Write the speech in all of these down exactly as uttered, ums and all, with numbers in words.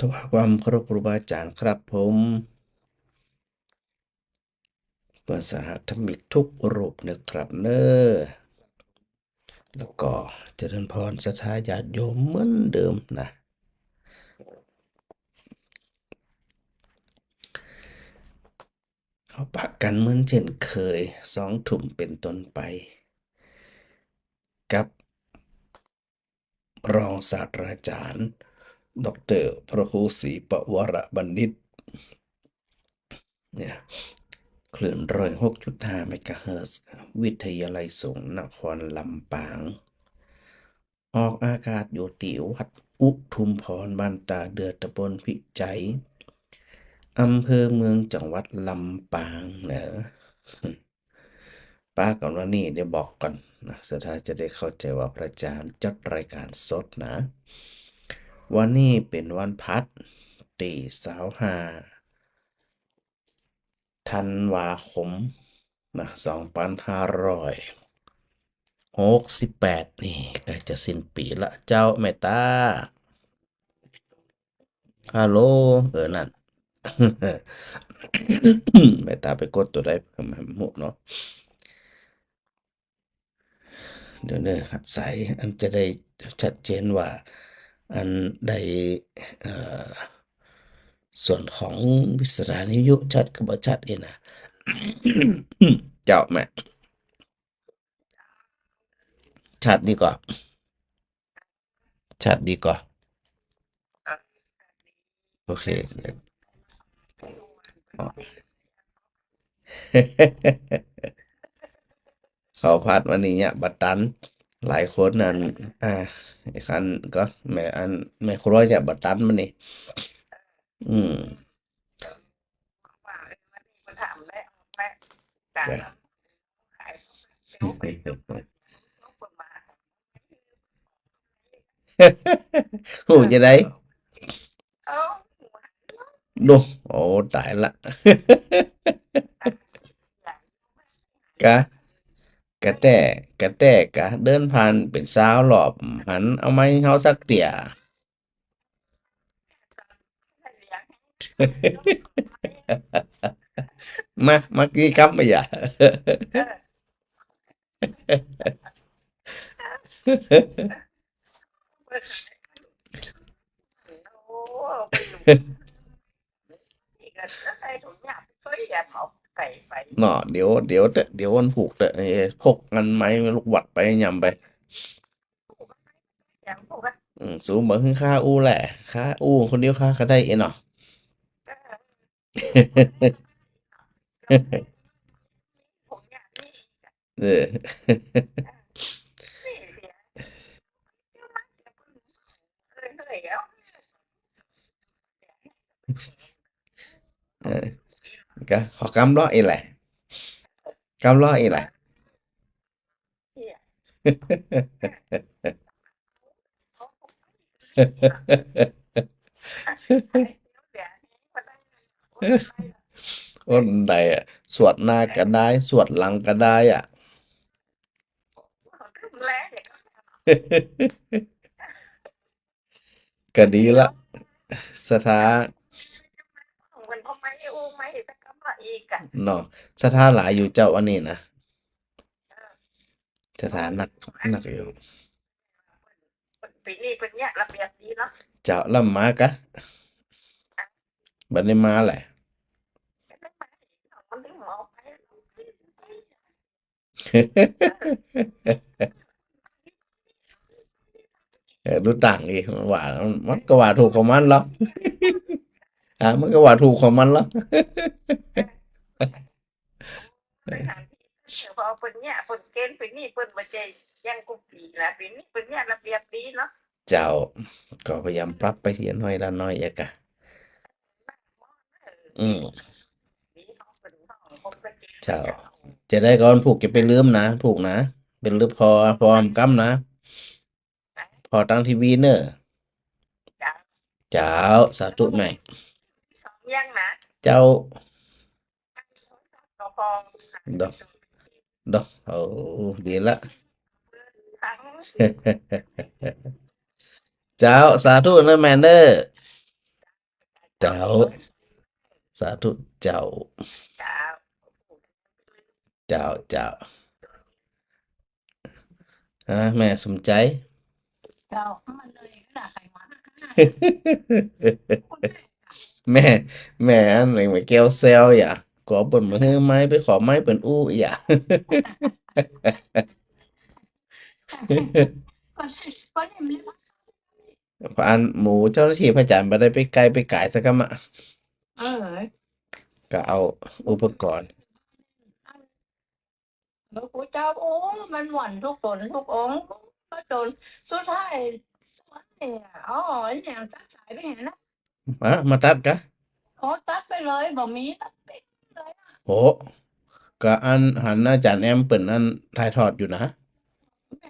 ถวายความเคารพครูบาอาจ๋ารย์ครับผม เปื้อนสหธรรมิกทุกรูปนะครับเนอ แล้วก็เจริญพรศรัทธาญาติโยมเหมือนเดิมนะ เฮาปะกั๋นเหมือนเช่นเคย สองทุ่มเป๋นต้นไป กับ รองศาสตราจ๋ารย์ ด็อกเตอร์ พระครูศรีปวรบัณฑิต เนี่ย คลื่นร้อยหกจุดห้าเมกะเฮิรตซ์ วิทยาลัยสงฆ์นครลำปาง ออกอากาศอยู่ตี้วัดอุทุมพร บ้านต๋าเดือ ตำบลพิจัย อำเภอเมือง จังหวัดลำปางเนอ ปะกั๋นวันนี้เดี๋ยวบอกก่อนนะ ศรัทธาจะได้เข้าใจ๋ว่าพระอาจ๋ารย์จัดรายก๋านสดนะ วันนี้เป๋นวันพฤหัส ตี้ซาวห้า ธันวาคมนะ สองปันห้าร้อยหกสิบแปด นี่ใก้จะสิ้นปี๋ละเจ้า แม่ต๋า ฮัลโหล เออ นั่น แม่ต๋าไปกดตั๋วใด ผมบ่ฮู้เนาะ เดี๋ยวเนอะ ฮับสาย อันจะได้ชัดเจนว่า อันได้ เอ่อ ส่วนของวิสารานิยุชัดกับบ่ชัดเองนะ เจ้าแม่ ชัดดีก่อ ชัดดีก่อ โอเค อ๋อ เขาพัดวันนี้เนี่ยบ่ตัน หลายคนนั่น อ่า ไอ้คันก็แม่อัน แม่ครัวเนี่ยบ่ตันมื้อนี้ อืม ฮู้จะใด ดู โอ้ ต๋ายละ กะ กะแต๊ กะแต๊กะ เดินผ่านเป๋นซาวรอบ หันเอาไมค์เฮาสักเตื้อ มา มากี้กำบ่า เนาะ เดี๋ยว เดี๋ยวเต๊อะ เดี๋ยววันพูกเต๊อะ เอ้ย พกอันไมค์ลูกหวัดไป ยำไป อืม สูบ่หื้อข้าอู้แหละ ข้าอู้คนเดียวข้าก็ได้เองเนาะ เออ เออ ก็ขอกำเลาะอีกแหละ กำเลาะอีกแหละ อ้นได้อะ สวดหน้าก็ได้ สวดหลังก็ได้อะ ก็ดีละ ศรัทธา เนาะ ศรัทธาหลายอยู่เจ้าอันนี้นะ ศรัทธานัก นักอยู่ ปี๋นี้เปิ้นเยียะระเบียบดีเนาะ เจ้า แล้วมากะ บ่ได้มาแหละ เออ ดูต่างดิ มันว่า มันก็ว่าถูกของมันเหรอ อ่ะ มันก็ว่าถูกของมันเหรอ พอเปิ้นเยียะ เปิ้นเก๋ณฑ์ ปี๋นี้เปิ้นบ่ใจ้อย่างกู้ปี๋นะ ปี๋นี้เปิ้นเยียะระเบียบดีเนาะ เจ้า ก็พยายามปรับไปทีละน้อยละน้อยอะกะ อืม เจ้า จะใดก็วันพูกจะไปลืมนะ พูกนะ ไปลืมผ่อ ผ่อหำกำนะ ผ่อตางทีวีเน่อ เจ้า สาธุแม่ เจ้า ดอก ดอก โอ้ ดีละ เจ้า สาธุเน่อแม่เน่อ เจ้า สาธุเจ้า เจ้า เจ้า อ่า แม่สมใจ เจ้า มันเลยก็ด่าใครวะ แม่ แม่อันไหน แม่แก้วแซวอย่า ก็เปิ้นบ่หื้อไมค์ ไปขอไมค์เปิ้นอู้อย่า ก็ใช่ ก็ใช่ มันเลย อันหมู่เจ้าหน้าตี้พระอาจารย์บ่ได้ไปไกลไปก๋ายสักกำอะ เออ ก็เอาอุปกรณ์ หลวงปู่เจ้า โอ้ มันม่วนทุกต๋นทุกองค์ ก็จ๋นสุดท้าย เนี่ย อ๋อ เนี่ย ตัดสายไปหั้นนะ อะ มาตัดกะ อ๋อ ตัดไปเลย บ่มีตัดปิ๊กเลยอะ โห ก็อันหันอาจารย์แอมเปิ้นอันถ่ายทอดอยู่นะ แม่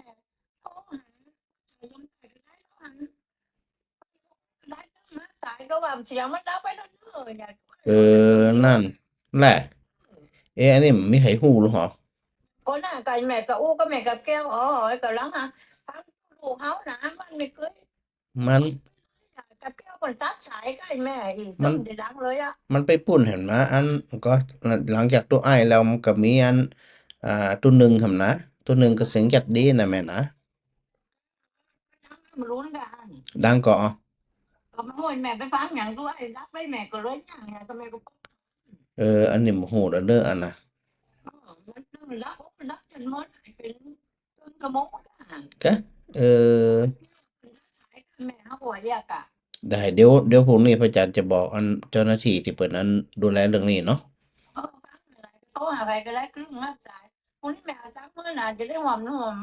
โทรหา ได้เรื่องนะ สายก็ว่าเสียงมันดับไปแล้วเนอะ เนี่ย เออ นั่นแหละ เอ๊ะ อันนี้มีใผฮู้หรือหอ ก็น่า ก็แม่ก็อู้กับแม่ก็แก้ว อ๋อ ก็หลังหา ทั้งลูกเฮานะ มันไม่เคย มัน ก็แก้วมันตัดสายกับแม่อีก มัน ต้องได้ดังเลยอะ มันไปปุ้นหั้นนะ อันก็หลังจากตุ๊อ้ายแล้วมันก็มีอัน อ่า ตุ๊นึ่งหั้นนะ ตุ๊นึ่งก็เสียงจัดดีนะแม่นะ ดังก่อ ก็มาโหยแม่ไปฟังหยังตุ๊อ้ายดับไป แม่ก็เลยหยังเนี่ย ก็แม่ก็ เออ อันนี้บ่ฮู้ละเด้ออันน่ะ เออ มันดับ ดับจนหมด เป็นครึ่งชั่วโมงอะ กะ เออ แม่เฮาบ่อยากอะ ได้ เดี๋ยว เดี๋ยวพรุ่งนี้พระอาจารย์จะบอกอันเจ้าหน้าที่ตี้เปิ้นอันดูแลเรื่องนี้เนาะ เออ ฟังอะไร โทรหาใผก็ได้ ครึ่งมาสาย พรุ่งนี้แม่เอาจักมื้อหนาจะได้หอมหอม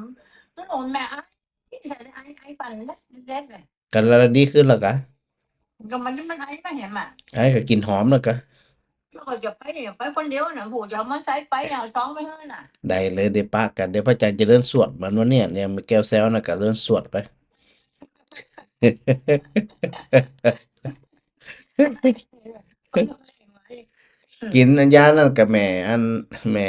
หอมแม่ไอ้ ใส่ไอ้ ไอ้ปั่นเล็กๆเลย ก็แล้วดีขึ้นแล้วกะ ก็มัน มันไอ้มาแหมอะ ไอ้ก็กลิ่นหอมแล้วกะ แล้วก็จะไป ไปคนเดียวน่ะ ผู้จะเอามาใส่ไป เอาซองไปให้น่ะ ได้เลย ได้ปะกั๋น เดี๋ยวพระอาจารย์จะเดินสวดเหมือนวันเนี้ย เนี่ย มีแก้วแซวน่ะ ก็เดินสวดไป กิ๋นอันยานั่นกับแม่ อันแม่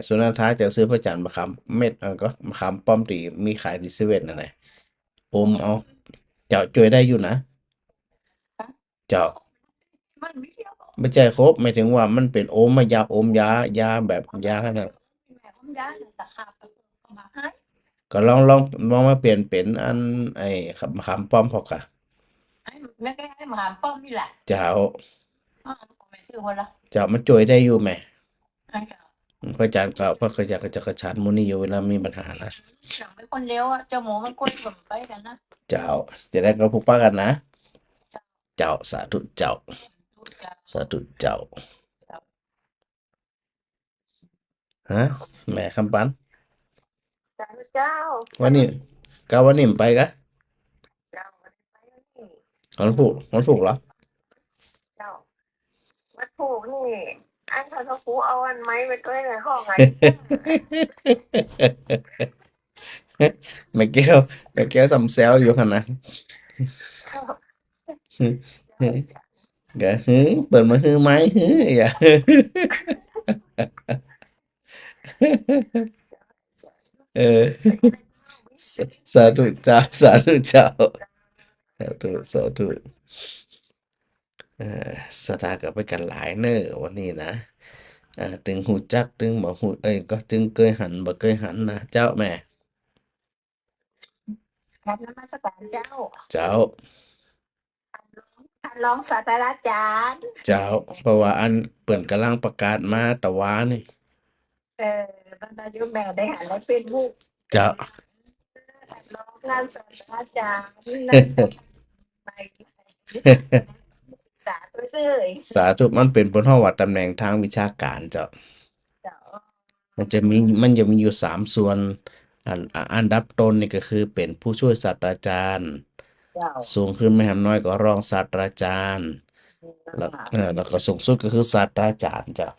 สุนันทาจะซื้อพระอาจารย์มะขามเม็ด อันก็มะขามป้อมตี้มีขายตี้เซเว่นนั่นแหละ อมเอา เจ้า จ้วยได้อยู่นะ เจ้า มันมีเดียว บ่ใจ้ครบ หมายถึงว่ามันเป๋นอมอะ ยาอม ยา ยาแบบยานั่นน่ะ แม่อมยาน่ะ ตะขาบก็มาให้ ก็ลอง ลอง ลองมาเปลี่ยนเป๋นอันไอ้มะขามป้อมพอกะ ไอ้แม่แก้ว ไอ้มะขามป้อมนี่แหละ เจ้า อ้าว ก็ไม่ซื้อคนละ เจ้า มันจ้วยได้อยู่แหม อ่า เจ้า พระอาจารย์ก็ พระอาจารย์ก็จะประสานหมู่นี้อยู่เวลามีปัญหานะ สั่งไปคนเดียวอะ เจ้าหมูมันกวนผมไปกันนะ เจ้า จะได้ก็พบปะกันนะ เจ้า สาธุเจ้า สาธุเจ้า ฮะ แม่คำปัน เจ้า วันนี้ ก็วันนี้ไปกะ เจ้า วันนี้ไปนี่ วันพูก วันพูกเหรอ เจ้า วันพูกนี่ อันเขาต้องกูเอาอันไม้ไปด้วยในห้องไง แม่แก้ว แม่แก้วซ้ำแซวอยู่หั่นนะ ก็หื้อ เปิ้นมาหื้อไม้หื้อ อย่า เออ สา สาธุเจ้า สาธุเจ้า สาธุ สาธุ เออ ศรัทธาก็ไปกั๋นหลายเน่อวันนี้นะ อ่า ตึงฮู้จัก ตึงบ่ฮู้ เอ้ย ก็ตึงเกยหัน บ่เกยหันนะ เจ้าแม่ กราบนมัสการเจ้า เจ้า ท่านรองศาสตราจารย์ เจ้า เพราะว่าอันเปิ้นก่ำลังประกาศมาตะวานี่ เออ มันมาอยู่แม่ได้หันในเฟซบุ๊ก เจ้า ท่านรองศาสตราจารย์ นั่นไป สาธุเจ้ย สาธุ มันเป๋นเปิ้นฮ้องว่าต๋ำแหน่งตางวิชาก๋านเจ้า เจ้า มันจะมี มันจะมีอยู่สามส่วน อัน อันดับต้นนี่ก็คือเป๋นผู้ช่วยศาสตราจารย์ เจ้า สูงขึ้นไม่หำน้อยก็รองศาสตราจารย์ แล้ว เอ่อ แล้วก็สูงสุดก็คือศาสตราจารย์เจ้า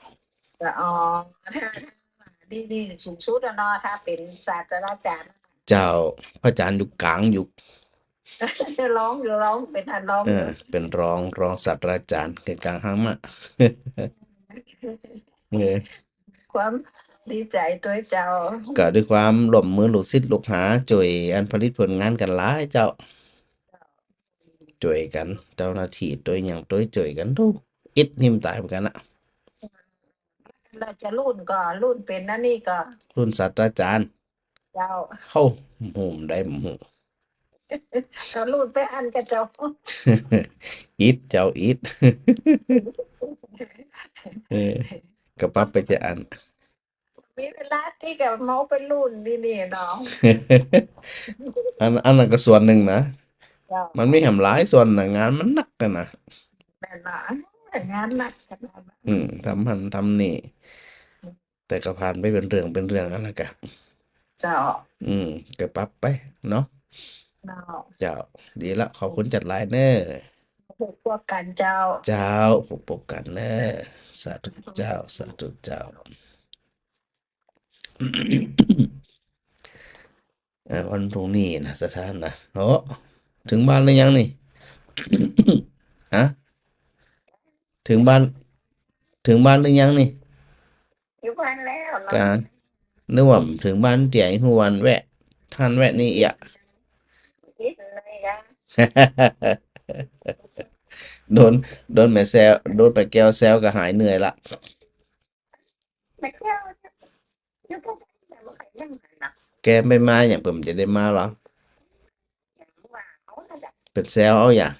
เจ้า อ๋อ ดี ดี สูงสุดอะเนาะ ถ้าเป๋นศาสตราจารย์ เจ้า พระอาจารย์อยู่ก๋างอยู่ รองอยู่ รอง เป๋นท่านรอง เออ เป๋นรอง รองศาสตราจารย์ เกยก๋างหางมะ เออ ความดีใจ๋ตวยเจ้า ก็ด้วยความร่วมมือลูกศิษย์ลูกหา จ้วยอันผลิตผลงานกั๋นหลายเจ้า จ้วยกั๋น เจ้าหน้าตี้ตวยหยังตวยจ้วยกั๋น โธ่ อิดนี่มันต๋ายเหมือนกั๋นนะ แล้วจะรุ่นก็รุ่นเป๋นอันนี้ก็ รุ่นศาสตราจารย์ เจ้า เฮ้า บ่ฮู้ได้บ่ฮู้ ก็รุ่นไปอันกับเจ้า อิดเจ้าอิด เออ ก็ปรับไปจะอัน มีเวลาตี้ก็เมาไปรุ่นนี่ๆ เนาะ อัน อันนั้นก็ส่วนนึ่งนะ เจ้า มันมีแหมหลายส่วนนะ งานมันหนักกั๋นนะ แม่นบ่ งานหนักขนาดนั้น อืม ทำหั้นทำนี่ แต่ก็ผ่านไปเป๋นเรื่องเป๋นเรื่องอันนั้นกะ เจ้า อืม ก็ปรับไปเนาะ เจ้า เจ้า ดีละ ขอบคุณจ๊าดหลายเน่อ พบกั๋นเจ้า เจ้า พบกั๋นเน่อ สาธุเจ้า สาธุเจ้า เอ่อ วันพรุ่งนี้นะ ศรัทธานะ โอ้ เถิงบ้านหรือยังนี่ ฮะ เถิงบ้าน เถิงบ้านหรือยังนี่ อยู่บ้านแล้วเนาะ กะ นึกว่าเถิงบ้านเตี้ย ฮู้วันแวะ ทันแวะนี่เอีย นิดหน่อยจ้ะ โดน โดนแม่แซว โดนแม่แก้วแซวก็หายเหนื่อยละ แม่แก้วเนี่ย อยู่ตรงไหนเนี่ย บ่เคยเห็นมันนะ แกไม่มาอย่างเปิ้นจะได้มาเหรอ อย่างว่าเอาน่ะจ้ะ เปิ้นแซวเอาอย่าง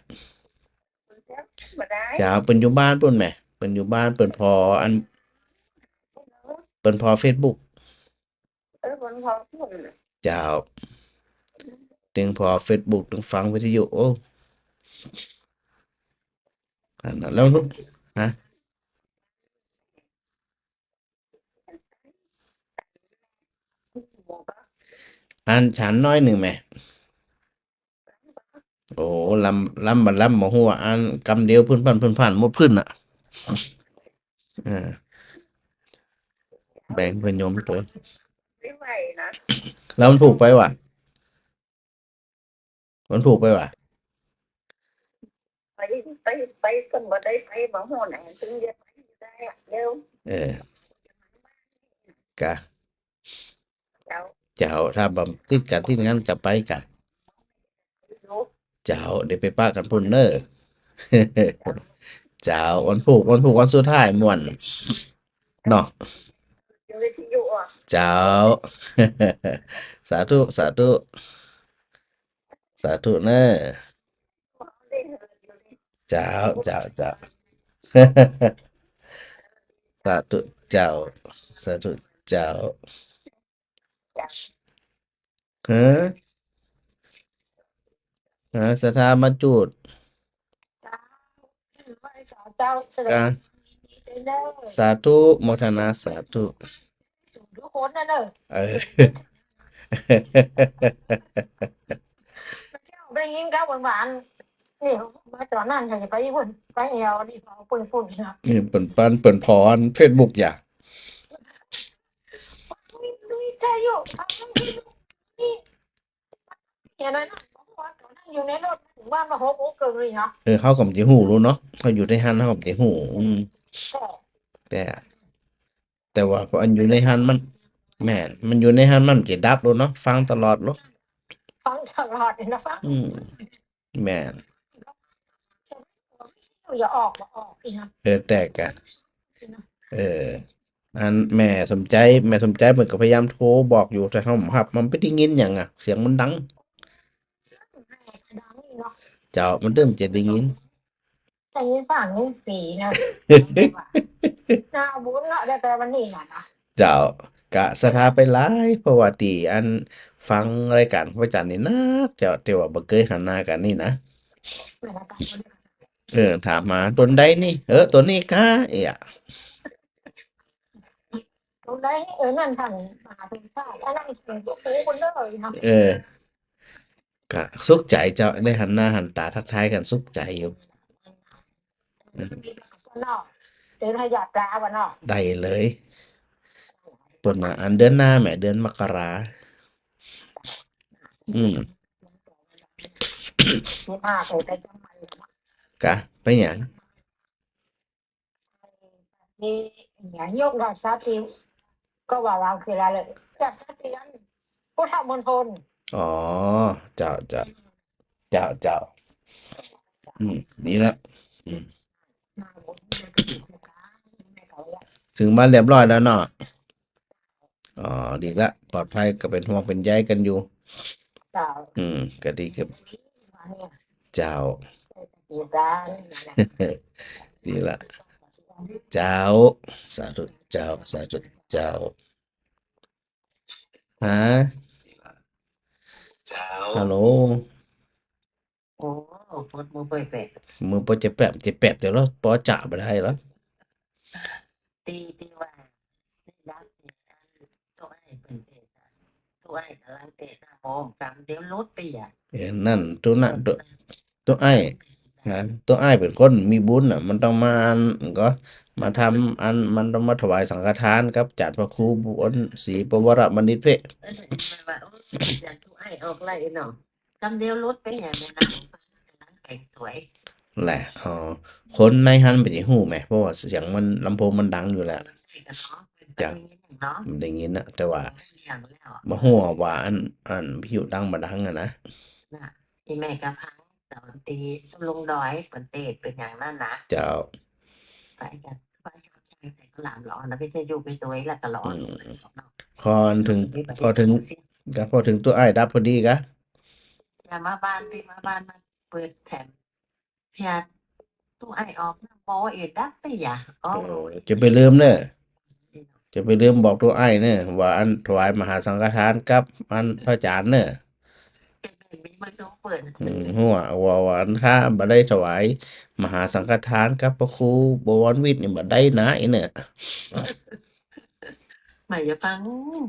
เปิ้นแซวบ่ได้ เจ้า เปิ้นอยู่บ้านปู้นแหม เปิ้นอยู่บ้าน เปิ้นผ่ออัน เปิ้นผ่อเฟซบุ๊ก เออ เปิ้นผ่อปู้น เจ้า ตึงผ่อเฟซบุ๊ก ตึงฟังวิทยุ โอ้ อันนั้นแล้ว ฮะ อันฉันน้อยนึ่งแหม โอ้ ลำ ลำบ่ลำบ่ฮู้อะ อันกำเดียวพื้นพัน พื้นพัน หมดพื้นน่ะ เออ แบ่งเปิ้นโยมตวย ไม่ไหวนะ แล้วมันผูกไปวะ มันผูกไปวะ ไป ไป ไป เปิ้นบ่ได้ไป บ่ฮู้ไหน เปิ้นจะไปได้อะ เดี๋ยว เออ กะ เจ้า เจ้า ถ้าบ่ติดกั๋น ติดกั๋นก็ไปกั๋น เจ้า เดี๋ยวไปปะกั๋นปู้นเน่อ เจ้า วันพูก วันพูก วันสุดท้ายม่วน เนาะ เจ้า สาธุ สาธุ สาธุเน่อ เจ้า เจ้า เจ้า สาธุเจ้า สาธุเจ้า ฮะ ฮะ ศรัทธามาจุด เจ้า ไหว้สาเจ้า แสดง กะ ความยินดีด้วยเนอะ สาธุ โมทนาสาธุ สู่ทุกคนนะเนอะ เออ ได้ยินก็หวานๆ นี่ มาต๋อนนั้นก็จะไปพู้น ไปแอ่วนี่ เอาปืนพู้นนะ นี่เปิ้นปัน เปิ้นผ่ออันเฟซบุ๊กอย่า นี่ นี่ ใช่อยู่ นี่ อย่างนั้นน่ะ ต๋อนนั้นอยู่ในรถ ถึงบ้านมาหกโมงเกิ่งเลยเนาะ เออ เฮาก็บ่จะฮู้ลู้เนาะ เฮาอยู่ในหั้น เฮาก็บ่จะฮู้ อืม แต่ แต่ แต่ว่าพออันอยู่ในหั้นมัน แม่น มันอยู่ในหั้นมันจะดับลู้เนาะ ฟังตลอดลู้ ฟังตลอดเลยนะ ฟัง อืม แม่น อย่าออก บ่ออกอีกนะ เออ แต่กะ เออ อันแม่สมใจ๋ แม่สมใจ๋เปิ้นก็พยายามโทรบอกอยู่ แต่เฮาบ่ฮับ มันบ่ได้ยินหยังอะ เสียงมันดัง ดังอีกเนาะ เจ้า มันตึงจะได้ยิน ได้ยินฟังยินฟรีนะ หน้าบุญเนาะ ได้แต่วันนี้น่ะนะ เจ้า กะศรัทธาไปหลาย เพราะว่าตี้อันฟังรายก๋านพระอาจารย์นี่นักเจ้า แต่ว่าบ่เกยหันหน้ากั๋นนี่นะ เออ ถามมา ตนใดนี่ เออ ตนนี้กา เอีย ตนใด เออ นั่นท่านมหาสมชาติ อันนั้นเป็นผู้คนเด้อนะ เออ กะสุขใจ๋เจ้า ได้หันหน้าหันต๋าทักทายกั๋นสุขใจ๋อยู่ อืม เปิ้นเนาะ เปิ้นให้ญาติกาบ่เนาะ ได้เลย เปิ้นว่าอันเดือนหน้าแหม เดือนมกรา อืม ยี่สิบห้า ไปเจียงใหม่ กะ ไปหยัง นี่ เนี่ย ยกราชสัตติ ก็ว่าลาวคืออะไรเลย ราชสัตติอันพุทธมณฑล อ๋อ เจ้า เจ้า เจ้า เจ้า อืม นี่ละ อืม เถิงบ้านเรียบร้อยแล้วเนาะ อ๋อ ดีละ ปลอดภัย ก็เป๋นห่วงเป๋นใยกั๋นอยู่ เจ้า อืม ก็ดีกับ เจ้า ดีละ เจ้า สาธุ เจ้า สาธุ เจ้า ฮะ ฮัลโหล โอ้ ปดมือเปื้อยแปะ มือปดจะแปะ จะแปะเดี๋ยวแล้ว ปอจะบ่ได้แล้ว ตี้ ตี้ว่า ได้รับเนี่ย อัน โต้ไอ้เปิ้นเตะ โต้ไอ้ก๋ำลังเตะตาหมองกำ เดี๋ยวหลุดไปอ่ะ เออ นั่น โต้นั้น โต้ โต้ไอ้ นะ โต้ไอ้เป๋นคนมีบุญน่ะ มันต้องมาอัน ก็มาทำอัน มันต้องมาถวายสังฆทานกับจารย์พระครูบุญศรีปวรบัณฑิตเพ่ เออ ว่า โอ้ อยากโต้ไอ้ออกไล่เนาะ กำเดียวหลุดไปแหมแม่นาง ก๋ำลังแต่งสวย แหละ อ๋อ คนในหั้นเปิ้นจะฮู้แหม เพราะว่าเสียงมัน ลำโพงมันดังอยู่แล้ว เจ้า ได้ยินเนาะ ได้ยินนะ แต่ว่า อย่างแล้ว บ่ฮู้ว่าอัน อันวิทยุดังบ่ดังอะนะ น่ะ อีแม่กะพัง ต๋อนตี้ลงดอย เปิ้นเตะเป๋นอย่างนั้นนะ เจ้า ไปกัน ไปกับช่างใส่ข้าวหลามหลอนะ วิทยุไปตวยแล้วก็หลอน อืม เนาะ พอเถิง พอเถิง ก็พอเถิงโต้ไอ้ดับพอดีกะ อย่ามาบ้าน ปี้มาบ้านมาเปิดแถม เปียด โต้ไอ้ออกนะ ปอเอ็ดดับไปอย่า อ๋อ เออ จะไปลืมเน่อ จะไปลืมบอกโต้ไอ้เน่อ ว่าอันถวายมหาสังฆทานกับอันพระอาจารย์เน่อ จะแบ่งมีมาโชว์เปิด อืม หัว ว่า ว่าอันถ้าบ่ได้ถวายมหาสังฆทานกับพระครูบวรวิทย์นี่บ่ได้นะไอ้เน่อ หมายจะฟัง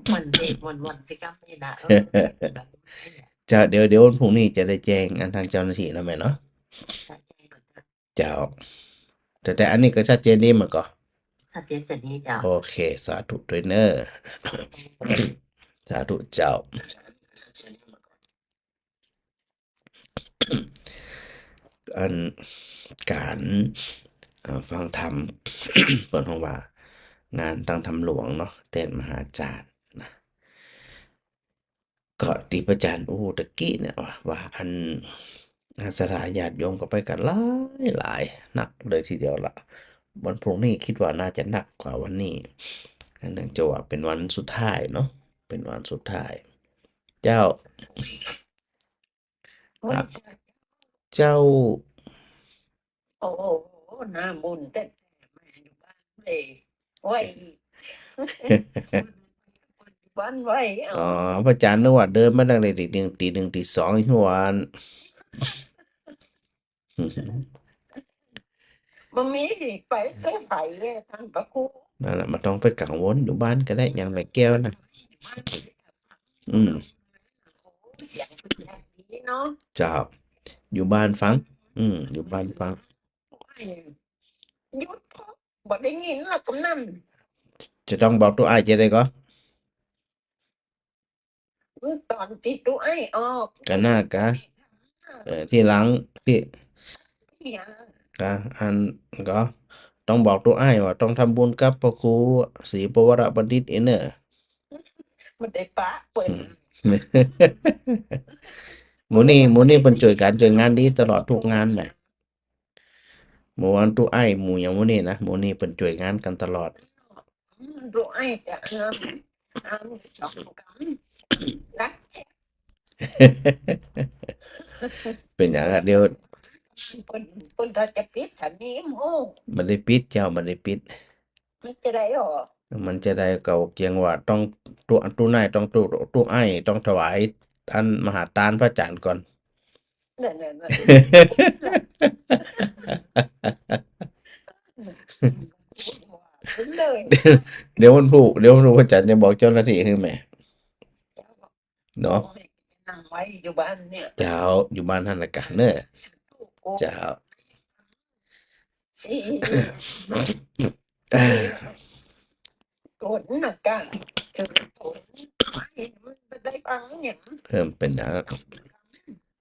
เหมือนเด็ก เหมือนวันสิกรรมนี่นะ เออ จะ เดี๋ยว เดี๋ยววันพรุ่งนี้จะได้แจ้งอันทางเจ้าหน้าที่แล้วแม่เนาะ จะแจ้งก่อนนะ เจ้า แต่ แต่อันนี้ก็ชัดเจนดีมันก็ ชัดเจนจะดีเจ้า โอเค สาธุด้วยเน่อ สาธุเจ้า อัน ก๋าน อ่า ฟังธรรม เปิ้นฮ้องว่า งานตังธรรมหลวงเนาะ แต้นมหาจารย์นะ ก็ตี้พระอาจารย์อู้ตะกี้เนี่ยว่า ว่าอัน ศรัทธาญาติโยมก็ไปกั๋นหลายหลายนักเลยทีเดียวละ วันพรุ่งนี้กึ๊ดว่าน่าจะนักกว่าวันนี้ เนื่องจากว่าเป๋นวันสุดท้ายเนาะ เป๋นวันสุดท้าย เจ้า โอ้ย อ่ะ เจ้า โอ้โห หน้าบุญแต๊ๆ มาอยู่บ้านเว้ย โอ้ย บ้านเว้ย อ๋อ พระอาจารย์นึกว่าเดินมาตั้งแต่ตีหนึ่ง ตีหนึ่ง ตีสอง หัว บ่มีไปเตื้อไผเลย ต้านพระครู นั่นแหละ บ่ต้องไปกังวล อยู่บ้านก็ได้ อย่างแม่แก้วนะ อืม โอ้ เสียงเปิ้นดีเนาะ เจ้า อยู่บ้านฟัง อืม อยู่บ้านฟัง หยุด บ่ได้ยินละกำนัน จะต้องบอกโต้อ้ายจะได้ก่อ ต๋อนตี้โต้อ้ายออก ก็น่ากะ เออ ตี้หลัง ตี้ เนี่ย กะ อัน ก็ต้องบอกโต้อ้ายว่าต้องทำบุญกับพระครูศรีปวรบัณฑิตเน่อ มันได้ปะเปิ้น หมู่นี้ หมู่นี้เปิ้นจ้วยกั๋นจ้วยงานดีตลอดกู้งานแหละ หมู่อันโต้อ้าย หมู่อย่างหมู่นี้นะ หมู่นี้เปิ้นจ้วยงานกั๋นตลอด อืม โต้อ้ายจะ อ่า อ่า สองกำ รักแท้ เป๋นอย่างอะ เดี๋ยว เปิ้น เปิ้นถ้าจะปิด ฉันนี่ โอ้ บ่ได้ปิดเจ้า บ่ได้ปิด มันจะได้ออก มันจะได้เก่าเกียงว่าต้องโต้ โต้นายต้องโต้ โต้อ้ายต้องถวายอันมหาตานพระอาจารย์ก่อน นั่นๆๆ เลย เดี๋ยววันพูก เดี๋ยววันพูกพระอาจารย์จะบอกเจ้าหน้าตี้หื้อแหม เนาะ นั่งไว้อยู่บ้านเนี่ย เจ้า อยู่บ้านหั้นละกั๋นเน่อ เจ้า สี่ โกนนะกะ ถึงโกน ไม่ มันบ่ได้ฟังหยัง เออ เป๋นอย่างอะ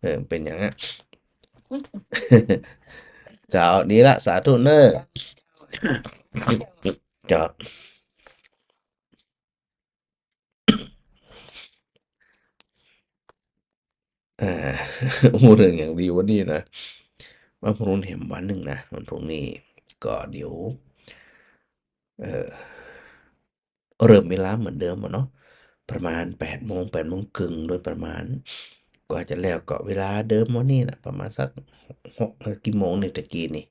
เออ เป๋นอย่างอะ เจ้า ดีละ สาธุเน่อ เจ้า เอ่อ อู้เถิงอย่างดีวันนี้นะ วันพรุ่งนี้แหมวันนึ่งนะ วันพรุ่งนี้ก็เดี๋ยว เอ่อ เริ่มเวลาเหมือนเดิมอะเนาะ ประมาณแปดโมง แปดโมงเกิ่งโดยประมาณ กว่าจะแล้วก็เวลาเดิมวันนี้นะ ประมาณสักหก เอ่อ กี่โมงนี่ตะกี้นี่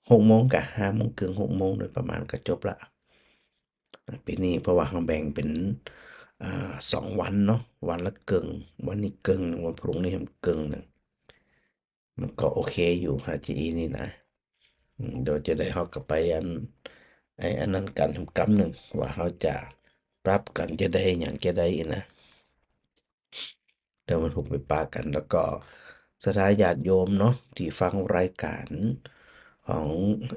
หกโมงกะ ห้าโมงเกิ่ง หกโมงโดยประมาณก็จบละ ปี๋นี้เพราะว่าเฮาแบ่งเป๋น อ่า สองวันเนาะ วันละเกิ่ง วันนี้เกิ่ง วันพรุ่งนี้แหมเกิ่งนึ่ง มันก็โอเคอยู่นะ จีอีนี่นะ อืม เดี๋ยวจะได้เฮาก็ไปอัน ไอ้อันนั้นกั๋นกำนึ่ง ว่าเฮาจะปรับกั๋นจะใดหยังจะใดอี้นะ เดี๋ยววันพุธไปปะกั๋น แล้วก็ศรัทธาญาติโยมเนาะ ตี้ฟังรายก๋านของ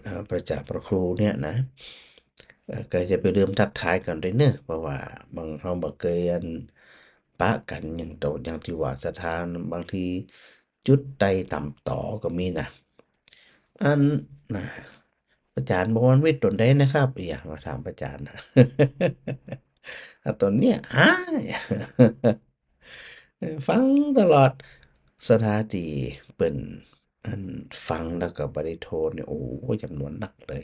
เอ่อ ประจาพระครูเนี่ยนะ เอ่อ ก็จะไปลืมทักทายกั๋นตวยเนาะ เพราะว่าบาง เฮาบ่เกยอันปะกั๋น อย่างโต อย่างตี้ว่าศรัทธาบางทีจุดใต้ต่ำต๋อก็มีนะ อันนะ อาจ๋ารย์บอกวันวิทย์ต๋นใดนะครับ เอีย มาถามอาจ๋ารย์นะ อ่ะ ต๋นเนี้ย อ้าย ฟังตลอด ศรัทธาตี้เปิ้นอันฟังแล้วก็บ่ได้โทรเนี่ย โอ้ จ๋ำนวนนักเลย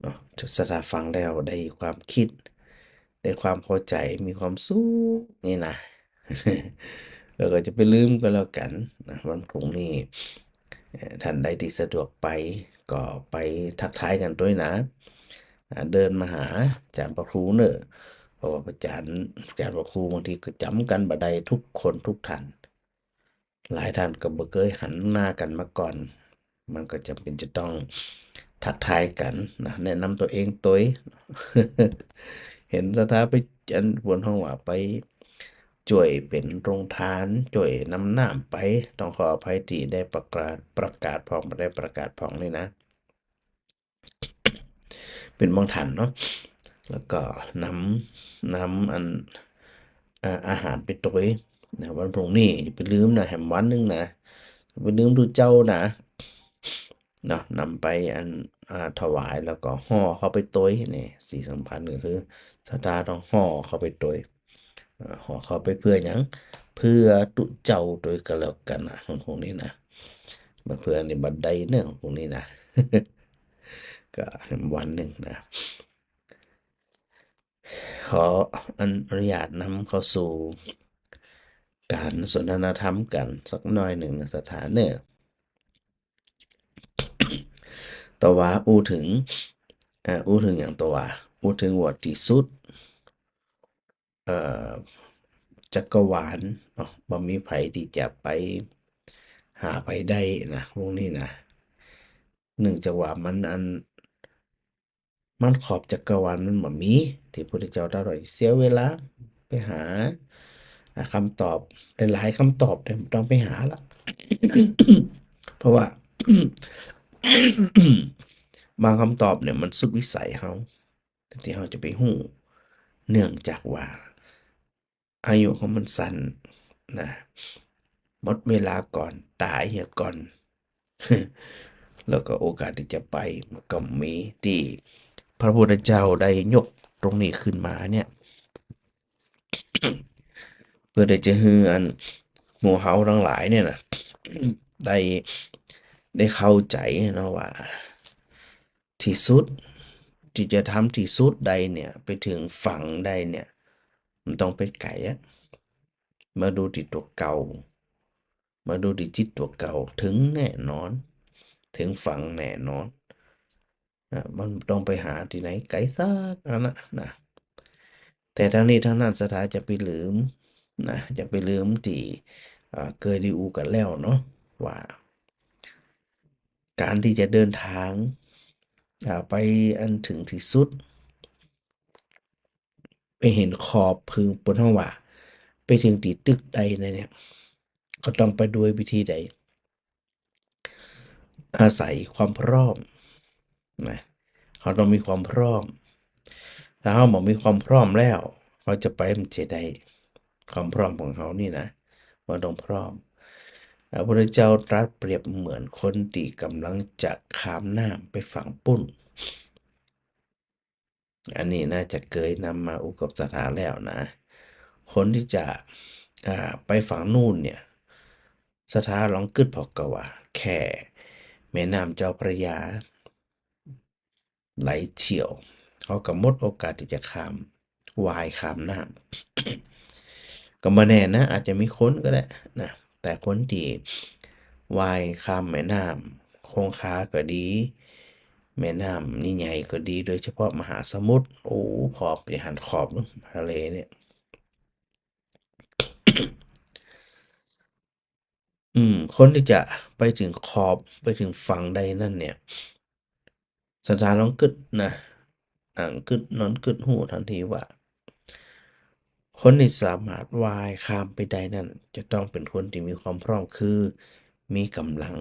เนาะ ศรัทธาฟังแล้วได้ความกึ๊ด ได้ความเข้าใจ๋ มีความสุขนี่นะ แล้วก็จะไปลืมก็แล้วกั๋นนะ วันพรุ่งนี้ เอ่อ ท่านใดตี้สะดวกไปก็ไปทักทายกั๋นตวยนะ อ่า เดินมาหาอาจ๋ารย์พระครูเนาะ เพราะว่าอาจ๋ารย์ อาจ๋ารย์พระครูบางทีก็จ๋ำกั๋นบ่ได้ทุกคนทุกท่าน หลายท่านก็บ่เกยหันหน้ากั๋นมาก่อน มันก็จ๋ำเป๋นจะต้องทักทายกั๋นนะ แนะนำตั๋วเองตวย หันศรัทธาไป อันเปิ้นฮ้องว่าไปจ้วยเป๋นโรงตาน จ้วยนำน้ำไป ต้องขออภัยตี้ได้ประกาศ ประกาศพ่อง บ่ได้ประกาศพ่องนี่นะ เป๋นบางท่านเนาะ แล้วก็นำ นำอัน เอ่อ อาหารไปตวยนะ วันพรุ่งนี้อย่าไปลืมนะ แหมวันนึ่งนะ อย่าไปลืมตุ๊เจ้านะ เนาะ นำไปอัน อ่า ถวายแล้วก็ห่อเข้าไปตวยนี่ สิ่งสำคัญก็คือศรัทธาต้องห่อเข้าไปตวย เอ่อ ห่อเข้าไปเปื้อหยัง เปื้อตุ๊เจ้าตวยก็แล้วกั๋นนะ วันพรุ่งนี้นะ บ่เปื้อนี่บ่ได้เนาะ วันพรุ่งนี้นะ ก็แหมวันนึ่งนะ ขออนุญาตนำเข้าสู่ก๋านสนทนาธรรมกั๋นสักหน้อยนึ่งนะศรัทธาเนาะ แต่ว่าอู้เถิง เอ่อ อู้เถิงหยัง แต่ว่าอู้เถิงว่าตี้สุด เอ่อ จักรวาลเนาะ บ่มีใผตี้จะไปหาใผได้นะ พวกนี้นะ เนื่องจากว่ามันอัน มันขอบจักรวาลมันบ่มี ตี้พุทธเจ้าตรัสว่าเสียเวลาไปหา หาคำตอบ หลายๆ คำตอบเนี่ยบ่ต้องไปหาละ เพราะว่า บางคำตอบเนี่ยมันสุดวิสัยเฮา ตี้เฮาจะไปฮู้ เนื่องจากว่า อายุของมันสั้นนะ หมดเวลาก่อน ต๋ายเหียก่อน แล้วก็โอกาสตี้จะไปมันก็มี ตี้พระพุทธเจ้าได้ยกตรงนี้ขึ้นมาเนี่ย เปื้อตี้จะหื้ออันหมู่เฮาตังหลายเนี่ยนะ ได้ ได้เข้าใจ๋เนาะว่า ตี้สุด ตี้จะทำตี้สุดได้เนี่ย ไปเถิงฝั่งได้เนี่ย มันต้องไปไก๋อะ มาดูตี้ตั๋วเก่า มาดูตี้จิตตั๋วเก่า เถิงแน่นอน เถิงฝั่งแน่นอนนะ มันต้องไปหาตี้ไหนไก๋สักอันนะ นะ แต่ตังนี้ตังนั้นศรัทธาจะไปลืมนะ จะไปลืมตี้ อ่า เกยได้อู้กั๋นแล้วเนาะ ว่า ก๋านตี้จะเดินตาง อ่า ไปอันเถิงตี้สุด ไปหันขอบ คือเปิ้นฮ้องว่า ไปเถิงตี้ตึกได้นั้นเนี่ย ก็ต้องไปด้วยวิธีใด อาศัยความพร้อมนะ เฮาต้องมีความพร้อม ถ้าเฮาบ่มีความพร้อมแล้ว เฮาจะไปมันจะได้ ความพร้อมของเฮานี่นะ มันต้องพร้อม พระพุทธเจ้าตรัสเปรียบเหมือนคนตี้ก่ำลังจะข้ามน้ำไปฝั่งปู้น อันนี้น่าจะเกยนำมาอู้กับศรัทธาแล้วนะ คนตี้จะ อ่า ไปฝั่งปู้นเนี่ย ศรัทธาลองกึ๊ดผ่อเกาว่า แค่แม่น้ำเจ้าพระยาไหลเฉี่ยว เฮาก็หมดโอกาสตี้จะข้าม ว่ายข้ามน้ำ ก็บ่แน่นะ อาจจะมีคนก็ได้นะ แต่คนตี้ว่ายข้ามแม่น้ำคงคาก็ดี แม่น้ำใหญ่ๆก็ดี โดยเฉพาะมหาสมุทร โอ้ พอไปหันขอบทะเลเนี่ย อืม คนตี้จะไปเถิงขอบ ไปเถิงฝั่งได้นั้นเนี่ย ศรัทธาลองกึ๊ดนะ นั่งกึ๊ด นอนกึ๊ดฮู้ตันทีว่า คนตี้สามารถว่ายข้ามไปได้นั้น จะต้องเป๋นคนตี้มีความพร้อม คือมีก๋ำลัง